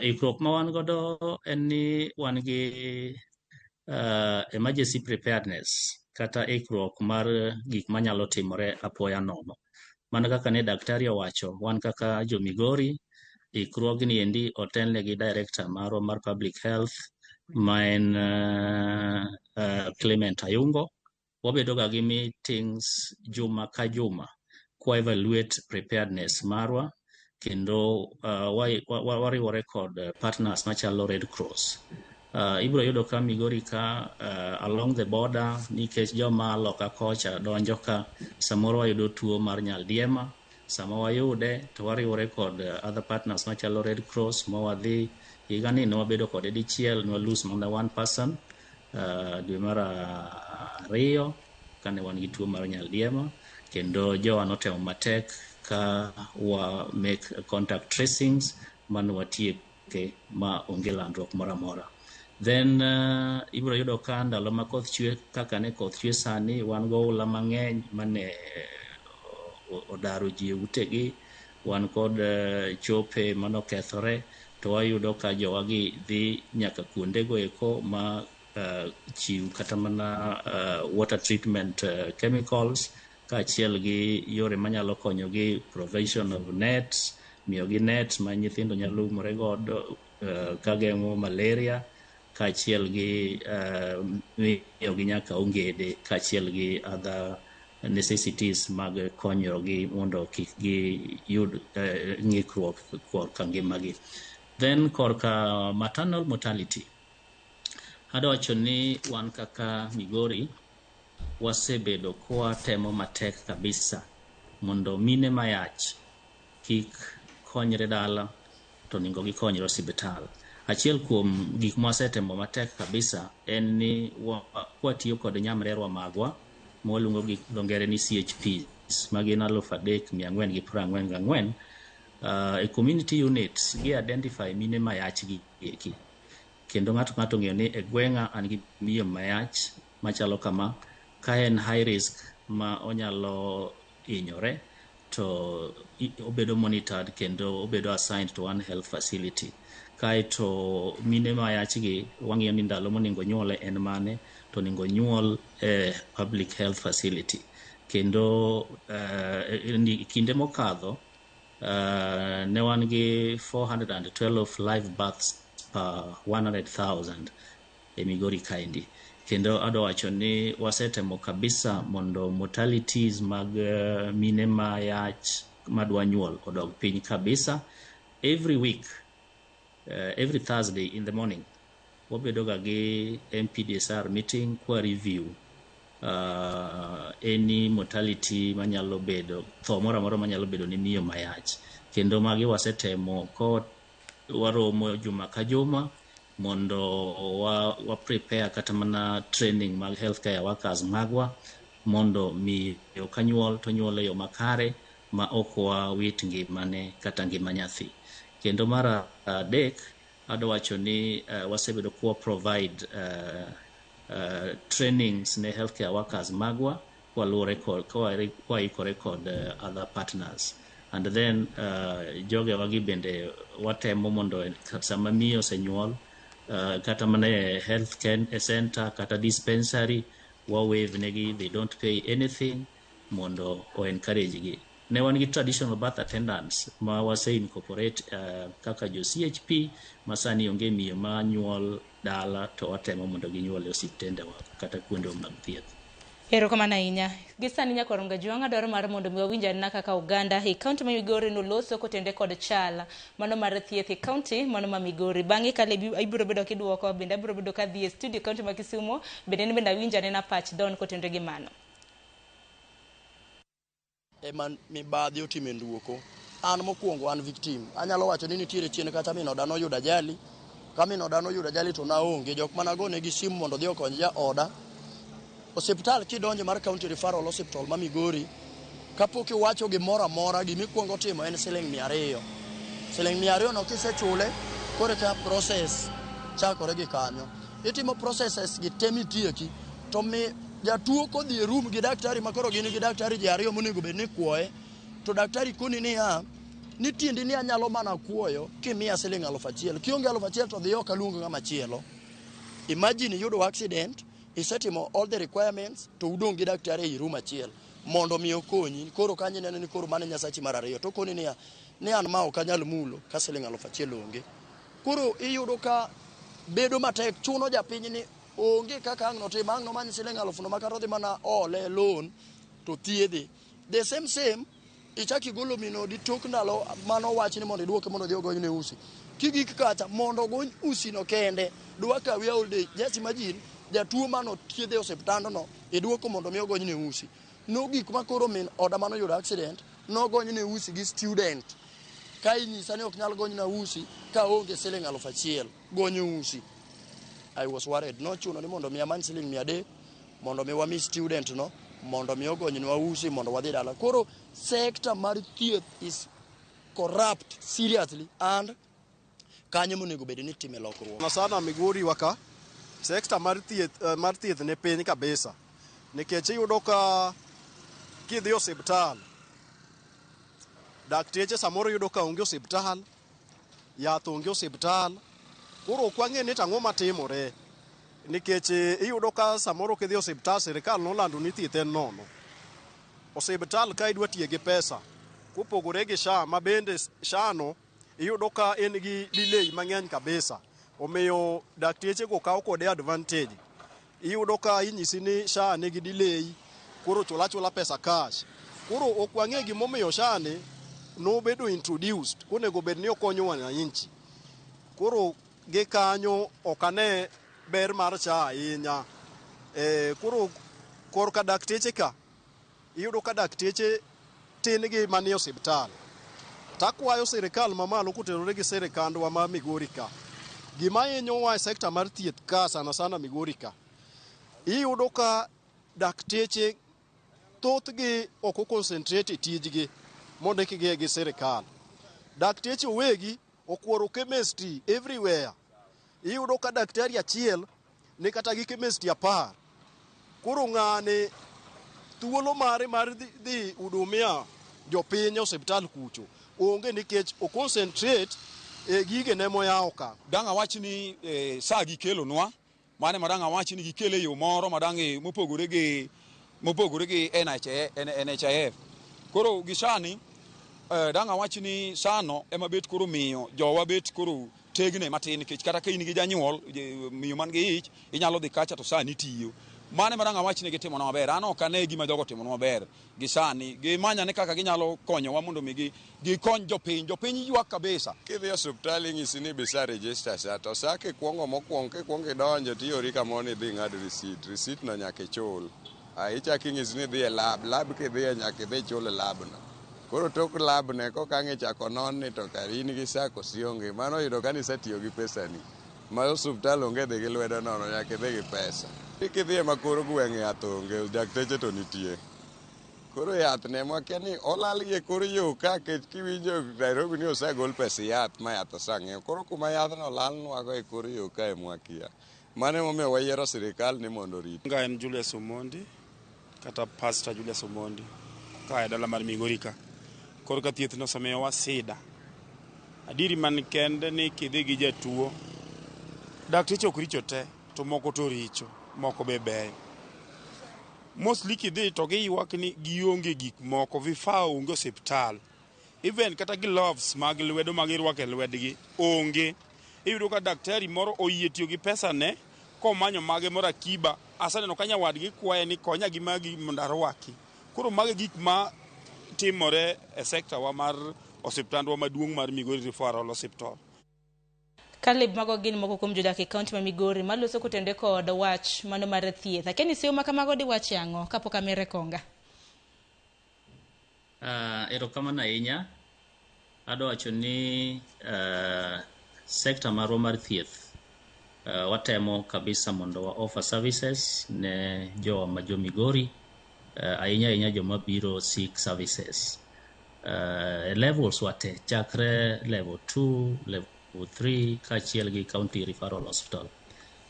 Ikruok ma wan godo en ni wan gi emergency preparedness kata ikruok mar gik manyalo timore apoya nono. Mana kaka ne daktari owacho, wan kaka jo Migori, ikruogni endi otelne gi director marwa mar public health ma en Clement Ayungo. Wabedo ga gi meetings juma ka juma kwa evaluate preparedness marwa kendo wariwore kod partners machalo Red Cross. Ibiro yudo ka Migori ka along the border nikech joma loka kocha donjo ka samoro wayudo tuo mar nyaldiema. Sama wayude to wariwore kod other partners machalo Red Cross ma wadhi higani ne wabedo kode dichiel ne lose mana one person dwe mar ariyo kane wan gi tuo mar nyaldiema kendo jowa notemo matek ka wa make contact tracings mane watieke ma onge landruok moro amora. Then ibiro yudo ka ndalo ma koth chwe kaka ne koth chwe sani wan goula mang'eny mane odaro ji e utegi, wan kod chope manokethore to wayudo ka jowagi dhi nyaka kuondego eko ma chiw kata mana water treatment chemicals kaachiel gi yore manyalo konyogi provision of nets, miyogi nets ma nyithindo nyalo umore godo kageng'o malaria kaachiel gi miyogi nyaka ongede kaachiel gi other necessities mag konyogi mondo kik giyud ng'ikruok korka ngimagi. Then korka maternal mortality, adwa wacho ni wan kaka Migori wasebedo kwatemo matek kabisa mondo mine mayach kik konyre dala to onego gikonyre osiptal. Achiel kuom gik mwasetemo matek kabisa en ni kwatiyo kod nyamrerwa magwa mwaluongo gi dho ngere ni CHPs magin 3,444 e community units gi identify mine mayach gi eki. Kendo ng'ato ng'ato ong'eyo ni e gweng'a an gi miyo mayach machalo kama, ka en high risk ma onyalo hinyore to obedo monitored kendo obedo assigned to one health facility. Kaeto mine mayach gi wang'iyo ni ndalo monego nyuole en mane, to onego nyuol e public health facility. Kendo kinde mokadho ne wan gi 412 live births per 100,000 e Migori kaendi. Kendo adwa wacho ni wasetemo kabisa mondo mortalities mag mine mayach madwa nyuol odog piny kabisa. Every week, every Thursday in the morning, wabedo ga gi MPDSR meeting kwa review any mortality manyalo bedo, tho moro amora manyalo bedo ni miyo mayach. Kendo magi wasetemo ko waromo juma ka juma mondo wa prepare kata mana training mag healthcare workers magwa mondo miyo ka nyuol to nyuol e yo makare ma ok wawit ngimane kata ngima nyathi. Kendo mar adek, adwa wacho ni wasebedo kwa provide trainings ne healthcare workers magwa kwaluwore kod kwaikore kod other partners. And then jogewa gi bende watemo mondo sama miyo osenyuol, kata mana e health center kata dispensary, wa waive negi, they don't pay anything, mondo o encourage gi. Ne wan gi traditional birth attendants ma wase incorporate kaka jo CHP ma sani onge miyo ma nyuol dala, to watemo mondo ginyuol e osiptendewa kata kuonde mag thieth. Erokamano ahinya. Gi sani nyakwar Ngajwang' adwaro mar mondo mi wawinj anena kaka oganda e kaunti ma Migori noloso kotenore kod chal mano mar thieth e kaunti mano ma Migori. Bang'e kale ibiro bedo kiduoko, bende abiro bedo kadhi e studio kaunti ma Kisumo, bende en bende awinj anena pach Don kotenore gi mano. Ema mibadhi otime nduoko. An mokwongo an victim. Anyalo wacho ni nitiere chien kacha min oda noyudo ajali. Ka min oda noyudo ajali to naonge. Jok managone gi simu mondo odhi okony jaoda. Osiptal kidonjo mar County Referral Hospital ma Migori, kapok iwacho gimoro amora, gimikwongo timo en siling 200. Siling 200 no kisechule, koro eka process chakore gi kanyo. Itimo processes gi te mitieki, to mi jatuo kodhi e room gi daktari ma koro gin gi daktari ji ariyo monego bed ni kuoye, to daktari koni niya, ni tiendi ni anyalo mana kuoyo kimiya siling 1000. Kionge 1000 to dhi ok aluong ng'ama chielo. Imagine iyudo accident, isetimo all the requirements, to udong' gi daktari ei room achiel mondo mi okonyi. Koro kanyo ineno ni koro mano e nyasachi mar ariyo. To koni niya, ni an ma ok anyal mulo ka siling 1000 onge. Koro iyudo ka bedo matek, chuno japiny ni onge kaka ang' notim, ang' nomany siling 1000 no makata odhi mana ole loan to thiedhe. The same same, ichak igolo min odi tok ndalo mano wach ni mondo iduoke mondo odhi ogonyne usi. Kigik kacha mondo ogony usi no kende dwa kawi all day. Just imagine jatuo mano thiedhe e osiptandno iduoko mondo mi ogonyne usi. Nogik ma koro min oda manoyudo accident nogonyne usi gi student. Ka inyisa ni ok nyal gonyna usi ka onge siling 1000 gonyo usi. I was worried. Nochuno ni mondo mi amany siling 300 mondo mi wami student no mondo mi ogonynwa usi mondo wadhi dala. Koro sector mar thieth is corrupt seriously and kanyo monego bed ni itime lokruok. Sana sana Migori wa ka sector mar thieth ni piny kabisa, nikech iyudo ka kidhi osiptal, dakteche samoro yudo ka onge osiptal, yath onge osiptal. Koro ok wang'e ni tang'o matimore, nikech iyudo ka samoro kidhi osiptal, sirikal nolando ni thieth en nono. Osiptal ka idwa tiye gi pesa kopogore gi SHA, ma bende SHA no iyudo ka en gi delay mang'eny kabisa, omiyo dakteche go kawo kode advantage. Iyudo ka inyisi ni SHA nigi delay, koro chula achula pesa cash. Koro ok wang'e gimomiyo SHA ni nobedo introduced konego bed ni okonyo wananchi. Koro gi kanyo ok ane ber mar SHA ahinya. Koro korka dakteche ka iyudo ka dakteche tin gi manie osiptal. Takwayo sirikal mamalo kotenore gi sirikandwa ma Migori ka, gima hinyowa e sector mar thieth ka, sana sana Migori ka, iyudo ka dakteche thothgi ok o concentrate e tijgi mondikgi gi sirikal. Dakteche owegi okuoro chemistry everywhere. Iyudo ka daktari achiel ni kata gi chemist 10. Koro ng'ani thuolo mare mar dhi hudumia jopiny e osiptal kucho onge nikech o concentrate e gigene moyawo ka. Dang' awach ni sa gikelonwa mane ma dang' awach ni gikele e yo moro ma dang' mopogore gi NHIF. Koro gi sani dang' awach ni sano ema bet koro miyo jowa bet koro tegne matin, nikech kata ka in gi janyuol, miyo man gi ich, inyalo dhi kacha to sani tiyo. Mane ma dang' awach ni gitimonwa maber. An ok ane gima jogo otimonwa maber gi sani. Gimanya kaka ginyalo konyowa mondo mi gikony jopiny. Jopiny ywak kabisa. Kidhi e osiptal, inyisi ni bisa register SHA, to sa kikwongo mokwongo kikwongo idonjo tiori kamoro ni idhi ing'ad receipt. Receipt no nyaka ichul. Ichako inyisi ni idhi e lab. Lab kidhiye, nyaka idhi ichul e lab no. Koro tok lab ne koka ang' ichako non ni to kare in gi SHA koso ionge. Mano oyudo ka nisetiyo gi pesani. Ma osiptal onge dhi gi lwedo nono, nyaka idhi gi pesa. Kidhi e makor gweng', yath onge, dakteche to nitie. Koro yath ne mwakia ni olal gi e kor yo ka, kech kiwinjo Nairobi ni osegol pes yath ma yath osang'iew. Koro kuma yadhno olalnwago e kor yo ka emwakia. Mano emomiyo wayiero sirikal ni mondo orit. Nga en Julius Omondi kata Pastor Julius Omondi ka e dala mar Migori ka. Korka thieth no osemiyowa sida. Adieri man kende ni kidhi gi jatuo, dakteche ok richo te, to moko to richo, moko be beyo. Mostly kidhi to giywak ni gionge gik moko, vifaa onge osiptal. Even kata gloves mag lwedo ma girwako e lwetgi onge. Iyudo ka daktari moro oyie tiyo gi pesa ne komanyo mage moro akiba. Aseneno ka nyawadgi kwaye ni konya gi magi mondo arwaki. Koro mago e gik ma timore e sekta wa mar osiptandwa maduong' mar Migori Referral Hospital. Caleb, mago gin moko kuom jodak e kaunti ma Migori maloso kotenore kod wach mano mar thieth. Akia ni sewo ma kamago diwachi ang'o kapok amere konga? Erokamano ahinya. Adwa wacho ni sekta marwa mar thieth watemo kabisa mondo wa offer services ne jowa ma jo Migori, ahinya ahinya joma biro seek services e levels wate, chakre level 2, level 3 kaachiel gi county referral hospital.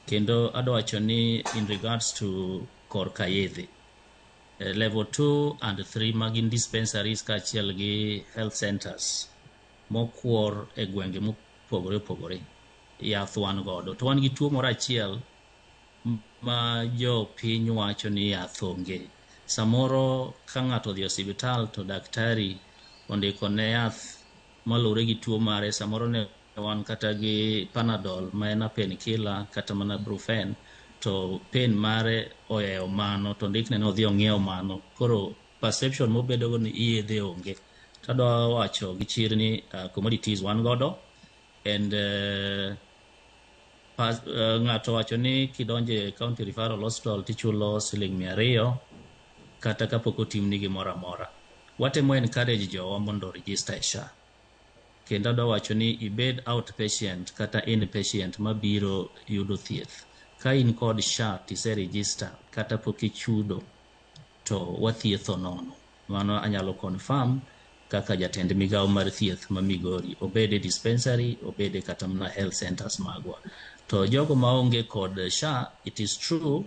Kendo adwa wacho ni in regards to korka yedhe, level 2 and 3 magin dispensaries kaachiel gi health centers mokwor e gwenge mopogore opogore, yath wan godo. To wan gi tuo moro achiel ma jopiny wacho ni yath onge. Samoro ka ng'ato odhi e osiptal to daktari ondiko ne yath maluwore gi tuo mare, samoro ne wan kata gi Panadol ma en a painkiller kata mana Brufen, to pain mare ohewo mano, to ondikne ni odhi ong'iew mano. Koro perception mobedo go ni yedhe onge. Tadwa wacho gi chir ni commodities wan godo and ng'ato wacho ni kidonjo e county referral hospital tichulo siling 200 kata kapok otimni gimoro amora. Watemo encourage jowa mondo register e SHA. Kendo adwa wacho ni ibed outpatient kata inpatient mabiro yudo thieth. Ka in kod SHA tise register kata pok ichudo, to wathietho nono. Mano anyalo confirm kaka jatend migawo mar thieth ma Migori, obed e dispensary, obed e kata mana health centers magwa. To jogo maonge kod SHA, it is true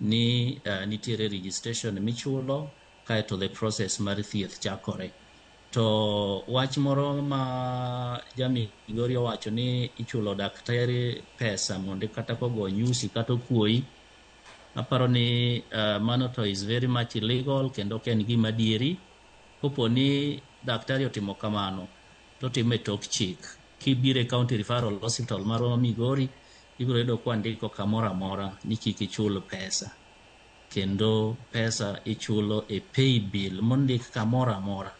ni nitiere registration michulo kaeto the process mar thieth chakore. To wach moro ma ja Migori owacho ni ichulo daktari pesa mondo kata kogo nyusi kata okuoyi, aparo ni mano to is very much illegal kendo ok en gima adieri. Kopo ni daktari otimo kamano, to otimo e tok chik. Kibiro e county referral hospital marwa ma Migori, ibiro yudo kwandiko kamoro amora ni kik ichul pesa. Kendo pesa ichulo e pay bill mondik kamoro amora.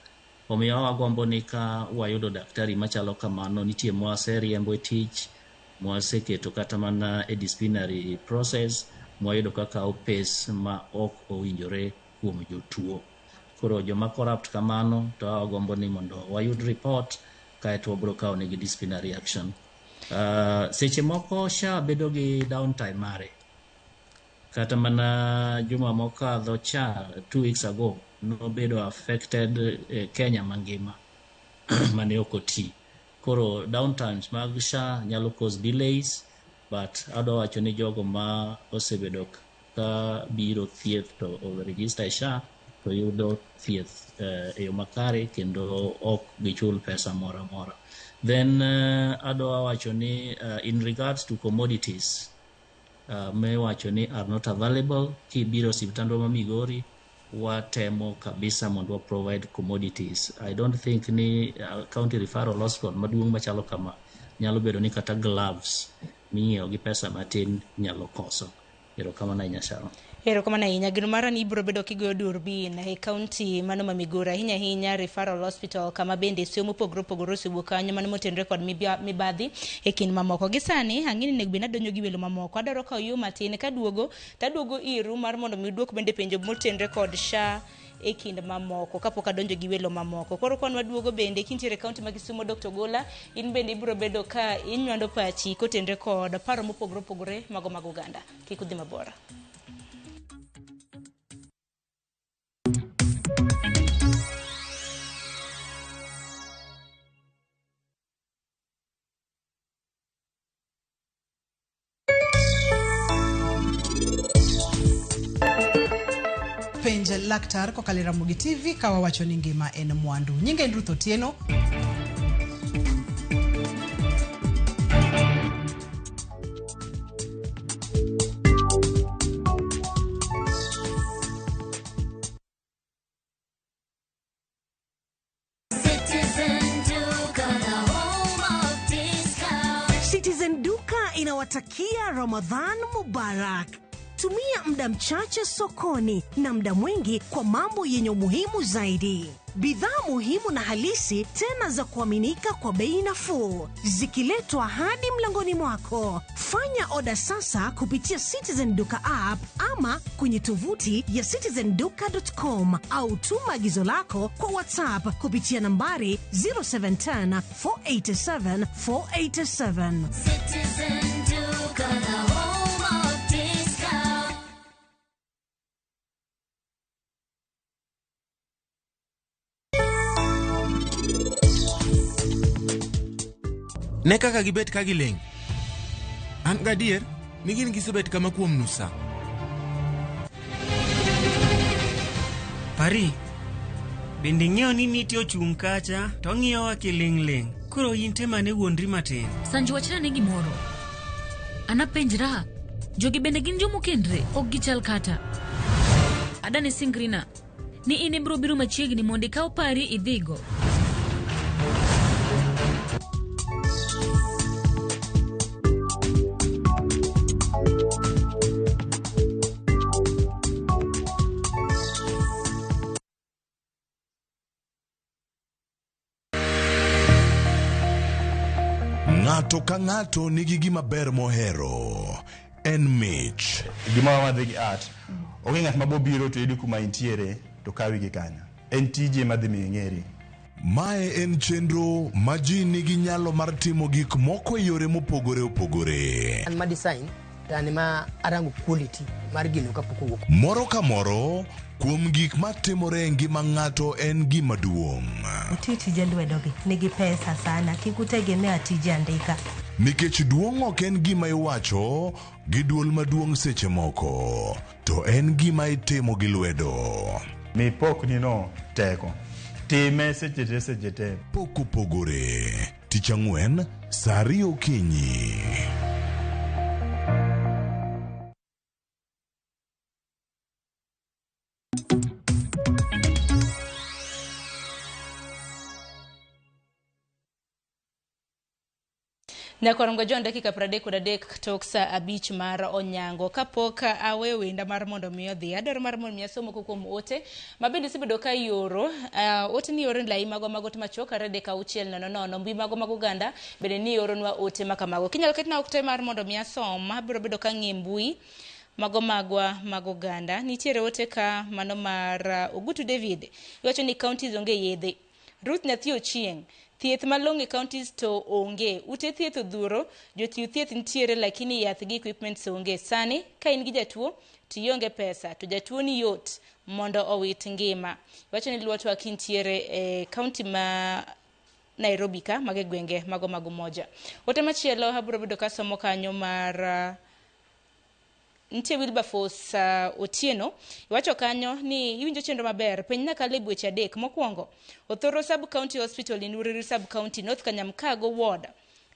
Omiyo wagombo ni ka wayudo daktari machalo kamano, nitie mwaseriembo e tich, mwaseketo kata mana e disciplinary process, mwayudo ka kawo pes ma ok owinjore kuom jotuo. Koro joma corrupt kamano to wagombo ni mondo wayud report kaeto wabiro kawo negi disciplinary action. Seche moko SHA bedo gi downtime mare. Kata mana juma mokadho cha, 2 weeks ago, nobedo affected e Kenya mangima mane ok oti. Koro downtimes mag SHA nyalo cause delays. But adwa wacho ni jogo ma osebedo ka biro thieth to o register e SHA to yudo thieth e yo makare kendo ok gichul pesa moro amora. Then adwa wacho ni in regards to commodities miwacho ni are not available, kibiro osiptandwa ma Migori watemo kabisa mondo wa provide commodities. I don't think ni county referral hospital maduong' machalo kama nyalo bedo ni kata gloves ming'iewo gi pesa matin nyalo koso. Erokamano ahinya Sharon. Erokamano ahinya. Geno mara ni ibiro bedo kigoyo durbin e kaunti mano ma Migori, ahinya ahinya Referral Hospital, kama bende seyo mopogore opogore osewuok kanyo mano motenore kod mibadhi e kind mamoko. Gi sani ang'e ni onego bed ni adonjo gi welo mamoko. Adwaro kawo yo matin kaduogo taduogo iru mar mondo mi uduok bende penjo motenore kod SHA e kind mamoko kapok adonjo gi welo mamoko. Koro kwan waduogo bende kintiere e kaunti ma Kisumo, Dr. Gola, in bende ibiro bedo ka inywando pachi kotenore kod paro mopogore opogore mago mag oganda. Kik udhi mabor. Penj laktar kokalo e Ramogi TV ka wawacho ni ngima en mwandu. Nyinga en Ruth Otieno. Citizen Duka, the home of discount. Citizen Duka inawatakia Ramadhan Mubarak. Tumia muda mchache sokoni na muda mwingi kwa mambo yenye umuhimu zaidi. Bidhaa muhimu na halisi tena za kuaminika kwa bei nafuu, zikiletwa hadi mlangoni mwako. Fanya oda sasa kupitia Citizen Duka app ama kwenye tovuti ya citizenduka.com au tuma agizo lako kwa WhatsApp kupitia nambari 0710 487 487. Citizen Duka, the home of discount. Ne kaka gibet ka giling'. An gadier ni gin gisebet kama kuom nus sa. Pari, bende ing'eyo ni nitie ochung' kacha to ng'iyowa kiling'ling'. Koro in temane wuondri matin. Sanju wachna ne gimoro. Anapenjra, jogi bende gin jomokendre, ok gichal kata. Adani singrina, ni in ibiro biro machiegni mondo ikaw pari idhigo. Ng'ato ka ng'ato nigi gima ber mohero. En mich. Gima wadhi gi art. Onge ng'at mabobiro to yudi kuma intiere to kawi gi kanyo. En tiji ema dhi miyo ing'eri. Mae en chenro ma ji nigi nyalo mar timo gik moko e yore mopogore opogore. An ma design to an ema arango quality mar gino kapok owuok. Moro ka moro kuom gik matimore e ngima ng'ato en gima duong'. Uti tije lwedogi nigi pesa sana, kik utegemea tije andika. Nikech duong' ok en gima iwacho gi duol maduong' seche moko, to en gima itimo gi lwedo. Mi pokni no teko. Time seche te seche te. Pok opogore. Tich ang'wen, saa ariyo okinyi. Nyakwarongo John dakika 33 tok saa 5 mar onyango. Kapok aweyo wenda mar mondo mi odhi, adwaro mar mondo mi asom moko kuom ote ma bende isebedo ka ioro. Ote ni ioro e lai magwa mag ote machuok 23600, mbui magwa mag oganda bende ni ioronwa ote ma kamago. Kinyalo ketna ote mar mondo mi asom, abiro bedo ka ang'iyo e mbui mago magwa mag oganda. Nitiere ote ka mano mar Ogutu David, iwacho ni counties onge yedhe. Ruth Nyathi Ochieng, thieth malong'o e counties to onge. Ute thieth odhuro, jochiw thieth nitiere lakini yath gi equipments onge. Sani ka in gi jatuo to ionge pesa to jatuo ni yot mondo owit ngima. Iwacho ni luotwa kintiere e county ma Nairobi ka mago e gwenge mago mag Umoja. Ote machielo abiro bedo kasomo kanyo mar nitie Wilberforce Otieno iwacho kanyo ni iwinjo chenro maber penj na Caleb weche adek mokwongo Othoro Sub County Hospital in Uriri Sub County North Kanyamkago Ward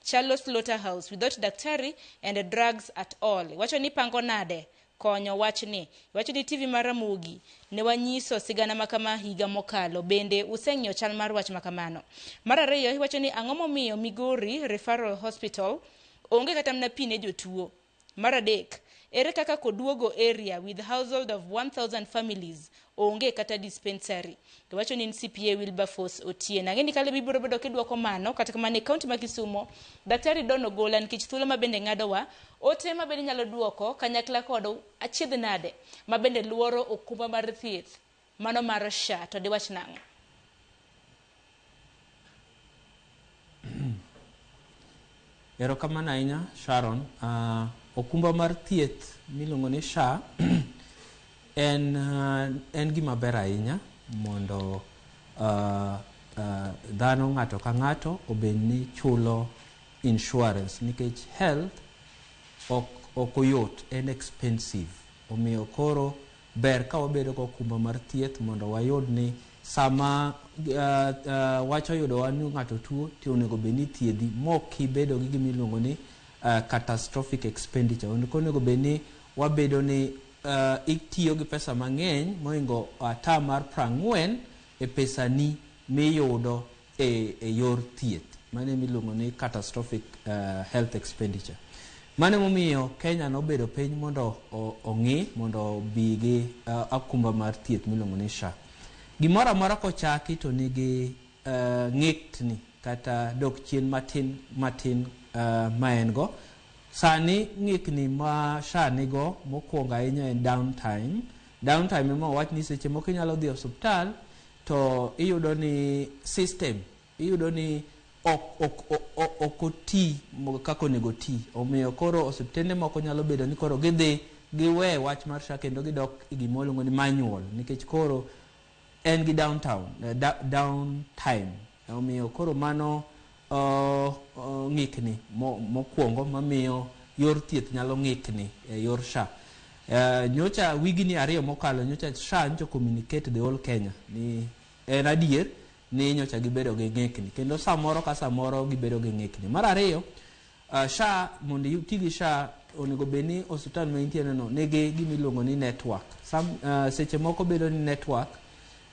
chalo slaughterhouse without daktari and drugs at all iwacho ni pango nade konyo wachni iwacho ni TV mar Ramogi ne wanyiso sigana makama higa mokalo bende useng'iyo chal mar wach makamano mar ariyo iwacho ni ang'o momiyo Migori Referral Hospital onge kata mana pi ne jotuo mar adek ere kaka Koduogo area with household of 1000 families onge kata dispensary iwacho ni CPA Wilberforce Otieno ang'e ni Caleb ibiro bedo kidwoko mano kata kamano e kaunti ma Kisumo Daktari Don Ogola nikech thuolo ma bende ng'adowa ote ma bende inyalo dwoko kanyakla kod achiedh nade ma bende luoro okumba mar thieth mano mar SHA to diwach nang'o? Erokamano ahinya Sharon. Okumba mar thieth miluongo ni SHA en gima ber ahinya mondo dhano ng'ato ka ng'ato obed ni chulo insurance nikech health ok oyot, en expensive. Omiyo koro ber ka wabedo gi okumba mar thieth mondo wayud ni sama wach oyudowa ni ng'ato tuo to onego bed ni ithiedhi mok ibedo gi gima iluongo ni catastrophic expenditure. Onego bed ni wabedo ni itiyo gi pesa mang'eny mohingo ata mar 40 e pesani miyudo e yor thieth. Mano ema iluongo ni catastrophic health expenditure. Mano emomiyo Kenya nobedo piny mondo ong'i mondo obi gi okumba mar thieth miluongo ni SHA. Gimoro amora kochaki to nigi ng'ikni kata dok chien matin matin ma en go. Sani ng'ikni ma SHA nigo mokwongo ahinya en downtime. Downtime ema owach ni seche moko inyalo dhi e osuptal to iyudo ni system, iyudo ni ok oti kaka onego oti. Omiyo koro osiptende moko nyalo bedo ni koro gidhi giwe wach mar SHA kendo gidok e gima waluongo ni manual nikech koro en gi downtime. Omiyo koro mano ng'ikni mokwongo mamiyo yor thieth nyalo ng'ikni e yor SHA. Nyocha wigni 2 mokalo nyocha SHA nyocha communicate the whole Kenya ni en adier ni nyocha gibedo gi ng'ikni kendo samoro ka samoro gibedo gi ng'ikni. Mar ariyo, SHA mondo iti gi SHA onego bed ni osiptal ma intiere no nigi gima iluongo ni network. Seche moko bedo ni network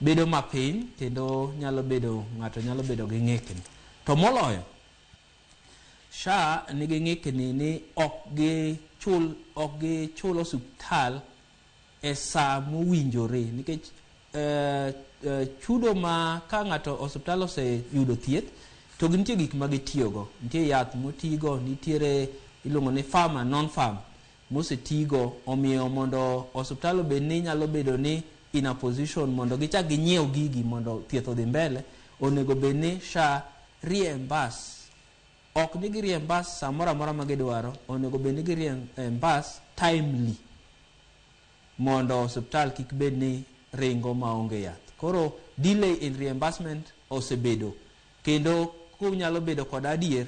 bedo mapiny kendo nyalo bedo ng'ato nyalo bedo gi ng'ikni. To moloyo SHA nigi ng'ikni ni ok gichul osiptal e saa mowinjore nikech chudo ma ka ng'ato osiptal oseyudo thieth to nitie gik ma gitiyogo. Nitie yath motigo, nitiere iluongo ni pharma, non pharm mosetigo. Omiyo mondo osiptal obed ni nyalo bedo ni in a position mondo gichak ginyiew gigi mondo thieth odhi mbele, onego bed ni SHA reimburse. Ok ni gi reimburse samoro amora ma gidwaro, onego bed ni gi reimburse timely mondo osiptal kik bed ni ringo maonge yath. Koro delay in reimbursement osebedo kendo kunyalo bedo kod adier,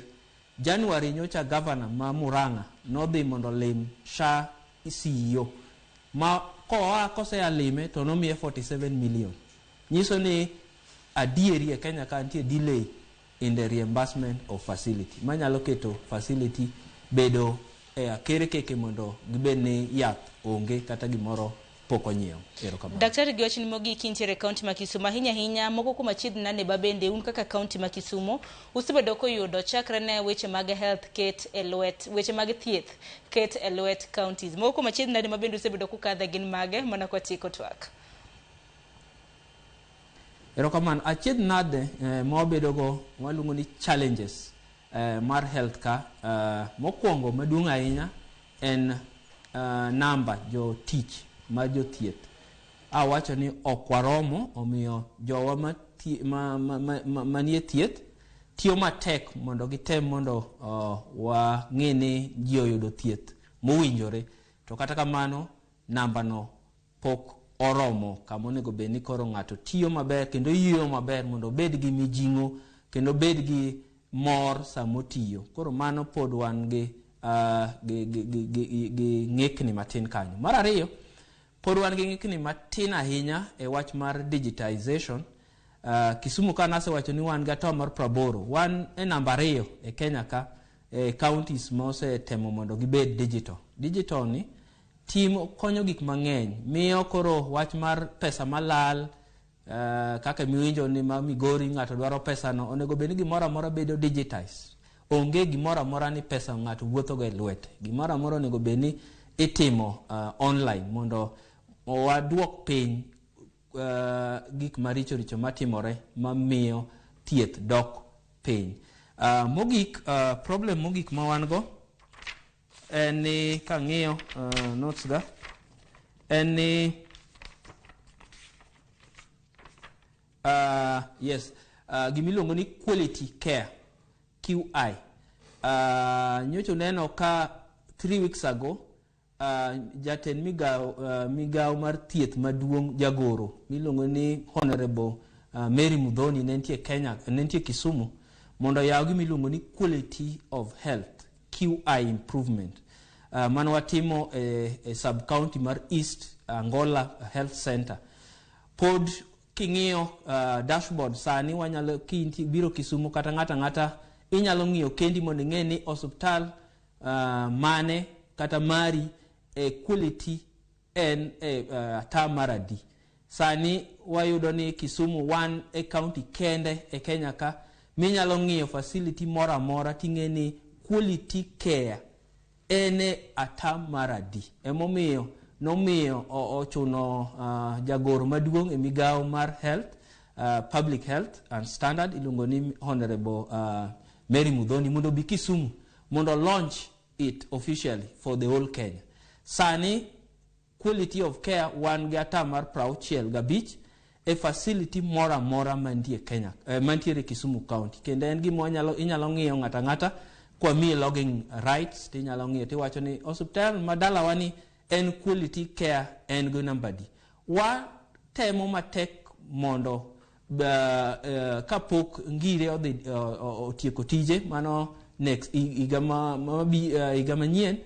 January nyocha governor ma Murang'a nodhi mondo olim SHA CEO ma koa kosea lime to nomiye 47 million. Nyiso ni adieri e Kenya ka nitie delay in the reimbursement of facility manyalo keto facility bedo e akere keke mondo gibed ni yath onge kata gimoro pok onyiew. Erokamano. Daktari, gi wachni mogik intiere e kaunti ma Kisumu ahinya ahinya moko kuom achiedh nade ba bende un kaka kaunti ma Kisumu usebedo kuyudo chakre ne weche mag health ket e lwet weche mag thieth ket e lwet counties. Moko kuom achiedh nade ma bende usebedo kukadhe gin mage mana kwatieko twak? Erokamano. Achiedh nade ma wabedogo waluongo ni challenges mar health ka mokwongo maduong' ahinya en namba jotich ma jothieth. Awacho ni ok waromo, omiyo jowa manie thieth tiyo matek mondo gitem mondo wang'e ni ji oyudo thieth mowinjore. To kata kamano namba no pok oromo kama onego bed ni koro ng'ato tiyo maber kendo yieyo maber mondo obed gi mijing'o kendo bed gi mor samotiyo. Koro mano pod wan gi gi ng'ikni matin kanyo. Mar ariyo, pod wan gi ng'ikni matin ahinya e wach mar digitization. Kisumu ka nasewacho ni wan gi atamalo mar 80, wan e namba 2 e Kenya ka e counties mosetemo mondo gibed digital. Digital ni timo konyo gik mang'eny, miyo koro wach mar pesa malal, kaka miwinjo ni ma Migori ng'ato dwaro pesa no, onego bed ni gimoro amora bedo digitized. Onge gimoro amora ni pesa ng'ato wuotho go e lwete. Gimoro amora onego bed ni itimo online mondo waduok piny gik maricho richo matimore mamiyo thieth dok piny. Mogik, problem mogik ma wan go en ni kang'iyo notes ga en ni yes, gimiluongo ni quality care QI. Nyocha uneno ka 3 weeks ago jatend migao mar thieth maduong' jagoro miluongo ni Honorable Mary Muthoni ne nitie Kenya, ne nitie Kisumu mondo oyaw gima iluongo ni quality of health QI improvement. Mano watimo e sub county mar East Angola Health Center. Pod king'iyo dashboard sani wanyalo biro Kisumu kata ng'ata ng'ata inyalo ng'iyo kendi mondo ing'e ni osiptal mane kata mari e quality en e ata mar adi. Sani wayudo ni Kisumu wan e county kende e Kenya ka minyalo ng'iyo facility moro amora ting'e ni quality care en e ata mar adi. Emomiyo nomiyo ochuno jagoro maduong' e migawo mar health, public health and standard iluongo ni Honorable Mary Muthoni mondo obi Kisumu mondo launch it officially for the whole Kenya. Sani quality of care wan gi ata mar 65 e facility moro amora mantie Kenya, mantiere Kisumu County. Kendo en gima inyalo ng'iyo ng'ata ng'ata kwa miye logging rights, tinyalo ng'iyo tiwacho ni osiptal ma dalawa ni en quality care en go namba di. Watemo matek mondo kapok Ngire odhi otieko tije mano next higa higa manyien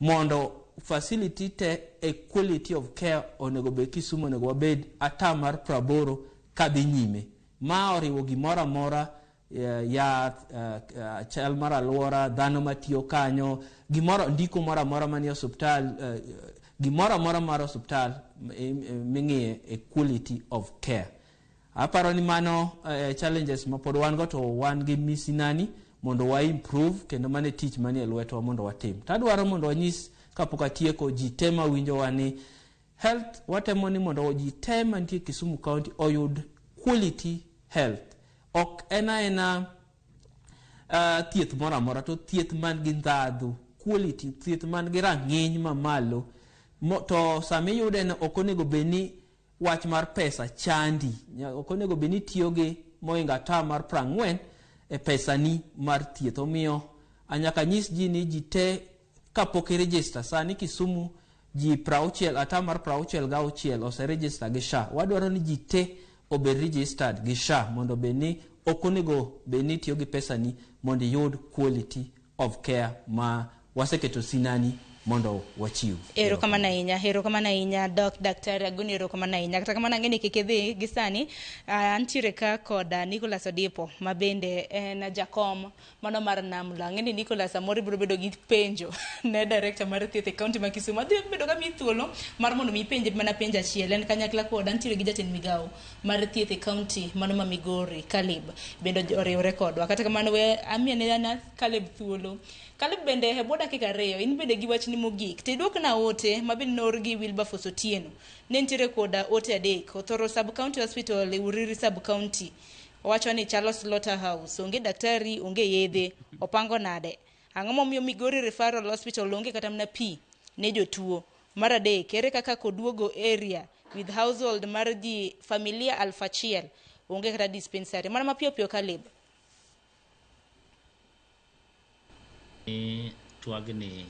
mondo facility te e quality of care onego bed Kisumu onego wabed ata mar 80 kadhi nyime. Ma oriwo gimoro amora, yath, chal mar alwora, dhano matiyo kanyo, gimoro ndiko moro amora manie osiptal, gimoro amora mar osiptal ming'iye e quality of care. Aparo ni mano challenges ma pod wan go, to wan gi misinani mondo wa improve kendo mano e tich manie lwetwa mondo watim. Tadwaro mondo wanyis kapok atieko ji te mawinjowa ni health watemo ni mondo ji te mantie Kisumu County oyud quality health. Ok en aena thieth moro amora, to thieth man gi ndhadhu, quality, thieth man gi rang'iny mamalo. To sama iyude no ok onego bed ni wach mar pesa chandi. Ok onego bed ni itiyo gi mohingo ata mar 40 e pesani mar thieth. Omiyo nyaka nyis ji ni ji te kapok i-register sani Kisumu ji 60 ata mar 66 ose register gi SHA. Wadwaro ni ji te obed registered gi SHA mondo bed ni ok onego bed ni itiyo gi pesani mondo iyud quality of care ma waseketo sinani mondo wachiw. Erokamano ahinya, erokamano ahinya Dok Daktari Agoni, erokamano ahinya. Kata kamano ang'e ni kik idhi gi sani, antiere ka kod Nicholas Odipo ma bende en jakom mano mar Namla. Ang'e ni Nicholas samoro ibiro bedo gi penjo ne director mar thieth e county ma Kisumu. Adhi bedo ka miyi thuolo mar mondo mi ipenje mana penjo achiel. En kanyakla kod antiere gi jatend migawo mar thieth e county mano ma Migori, Caleb, bende oriwre kodwa. Kata kamano we amiyo ne Caleb thuolo. Caleb bende e bwo dakika 2, in bende gi wachni mogik. To iduokna ote ma bende noor gi Wilberforce Otieno. Ne nitiere koda ote 3. Othoro Sub County Hospital e Uriri Sub County. Owacho ni chalo slaughterhouse, onge daktari, onge yedhe, opango nade? Ang'o momiyo Migori Referral Hospital onge kata mana pi ne jotuo? Mar 3, ere kaka Koduogo area with household mar ji familia 1000 onge kata dispensary? Mana mapiyo piyo Caleb. Twagni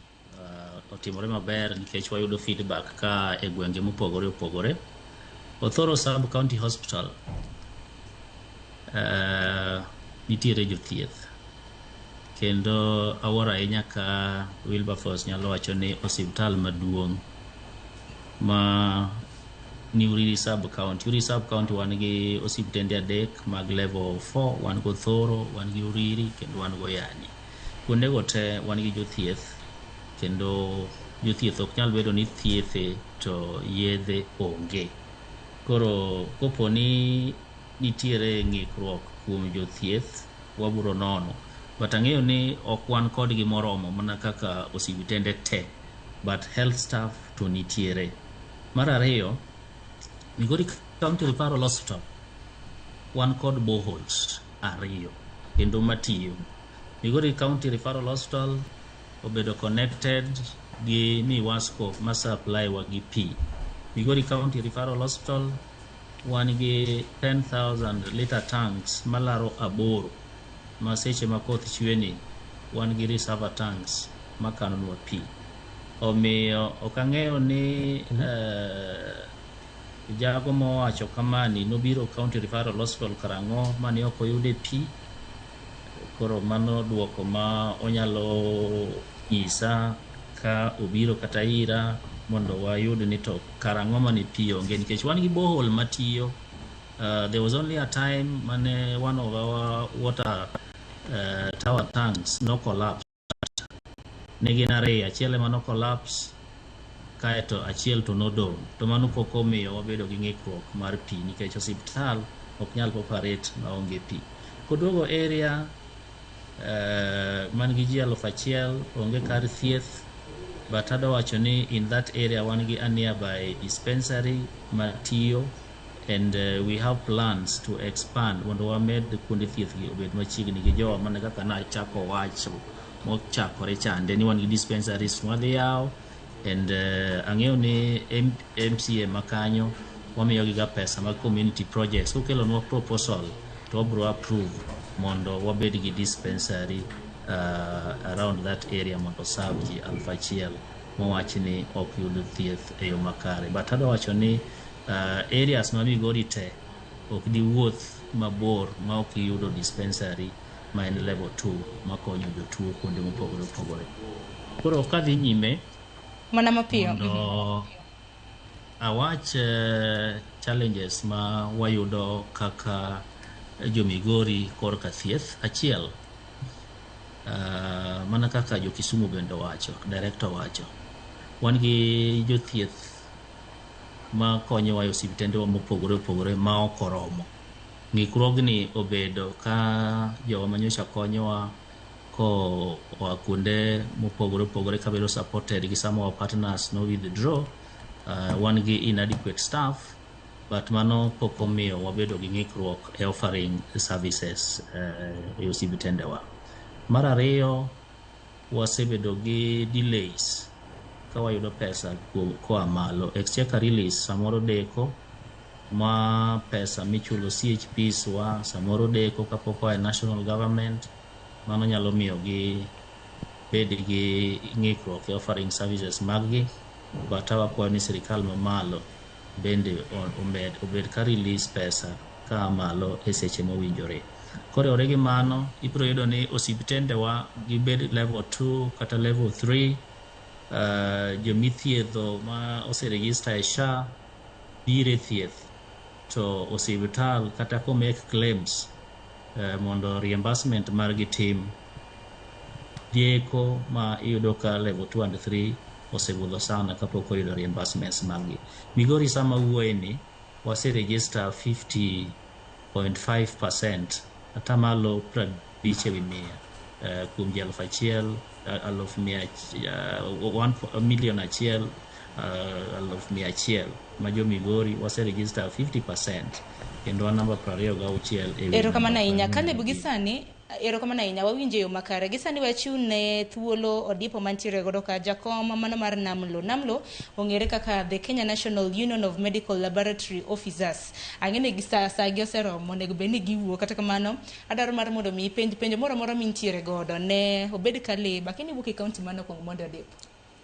otimore maber nikech wayudo feedback ka e gwenge mopogore opogore. Othoro Sub County Hospital Nitiere jothieth. Kendo awuoro ahinya ka Wilberforce nyalo wacho ni osiptal maduong' ma ni Uriri sub county. Uriri sub county wan gi osiptende 3 mag level 4, wan go Thoro, wan gi Uriri kendo wan go Yanyi. Kuondego te wan gi jothieth kendo jothieth ok nyal bedo ni thiethe to yedhe onge. Koro kopo ni nitiere ng'ikruok kuom jothieth, wabiro nono. But ang'eyo ni ok wan kodgi moromo mana kaka osiptende te, but health staff to nitiere. Mar ariyo, Migori County Referral Hospital wan kod boreholes 2 kendo matiyo. Migori County Referral Hospital obedo connected gi Miwasco ma supply wa gi pi. Migori County Referral Hospital wan gi 10,000 liter tanks malaro 8 ma seche ma koth chwe ni wan gi reservoir tanks makanonwa pi. Omiyo ok ang'eyo ni jago mowacho kamani nobiro County Referral Hospital karang'o mane ok oyude pi. Koro mano duoko ma onyalo nyisa ka obiro kata ira mondo wayud ni to karang'o mane pi onge, nikech wan gi borehole matiyo. There was only a time mane one of our water tower tanks no collapse. Ne gin 2, achiel ema no collapse kaeto achiel to nodong'. To mano pok omiyo wabedo gi ng'ikruok mar pi nikech osiptal ok nyal operate maonge pi. Koduogo area man gi ji 1000 onge kar thieth, but adwa wacho ni in that area wan gi a nearby dispensary matiyo and we have plans to expand mondo wamed kuonde thieth gi obed machiegni gi jowa, mana kaka nachako wacho mochakore chande ni wan gi dispensaries mwadhi yawo. And ang'eyo ni MCA makanyo wamiyogiga pesa mag community projects, kokelonwa proposal to wabro approve mondo wabed gi dispensary around that area mondo serve ji 1000 mowach ni ok yud thieth e yo makare. But adwa wacho ni areas ma Migori te ok diwuoth mabor ma ok iyudo dispensary ma en level 2 makonyo jotuo kuonde mopogore opogore. Koro kadhi nyime mana mapiyo mondo awach challenges ma wayudo kaka jo Migori korka thieth. Achiel, mana kaka jo Kisumu bende owacho, director owacho, wan gi jothieth ma konyowa e osiptendewa mopogore opogore ma ok oromo. Ng'ikruogni obedo ka jowa manyocha konyowa koa kuonde mopogore opogore kabedo supported gi some of our partners no withdraw. Wan gi inadequate staff, but mano pok omiyo wabedo gi ng'ikruok e offering services e osiptendewa. Mar ariyo, wasebedo gi delays ka wayudo pesa koa malo. Exchequer release samoro deko, ma pesa michulo CHPs wa samoro deko kapok oa e national government. Mano nyalo miyo gi bed gi ng'ikruok e offering services mag gi, but wakwayo ni sirikal mamalo bende omed obed ka release pesa kaa malo e seche mowinjore. Koriwore gi mano, ibiro yudo ni osiptendewa gibed level 2 kata level 3, jomithiedho ma oseregister e SHA biro e thieth to osiptal kata ko make claims mondo reimbursement margi tim deko, ma iyudo ka level 2 and 3 osebudho sana kapok oyudo reimbursements maggi. Migori sama wuoye ni wase register 50.5%, 50% kuom ji 1000 aluf mia 1,100,100,000 ma jo Migori wase register 50% kendo wan namba 26 e wi Erokamano namba ahinya. 44. Caleb, gi sani erokamano ahinya, wawinjo e yo makare. Gi sani wachiw ne thuolo Odipo mantiere godo ka jakom mano mar NAMLO. NAMLO ong'ere kaka the Kenya National Union of Medical Laboratory Officers. Ang'e ni gi sa gi oseromo, onego bed ni giwuok. Kata kamano, adwaro mar mondo mi ipenj penjo moro amora mintiere godo ne obed Caleb. Akia ni iwuok e kaunti mane okuongo mondo Odipo?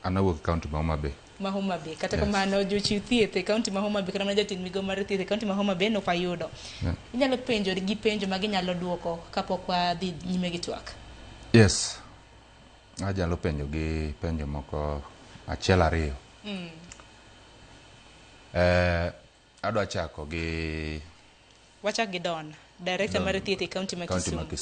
An awuok e kaunti ma Homa Bay. ma Homa Bay. Kata Yes. kamano jochiw thieth e kaunti ma Homa Bay kata mana jatend migao mar thieth e kaunti ma Homa Bay nok wayudo. Yeah. Inyalo penjo gi penjo ma ginyalo duoko kapok wadhi nyime gi twak. Yes. Anyalo penjo gi penjo moko achiel ariyo. Adwa chako gi Wachak gi Don, director Don, mar thieth e kaunti ma kaunti ma Kisumu. Kisumu.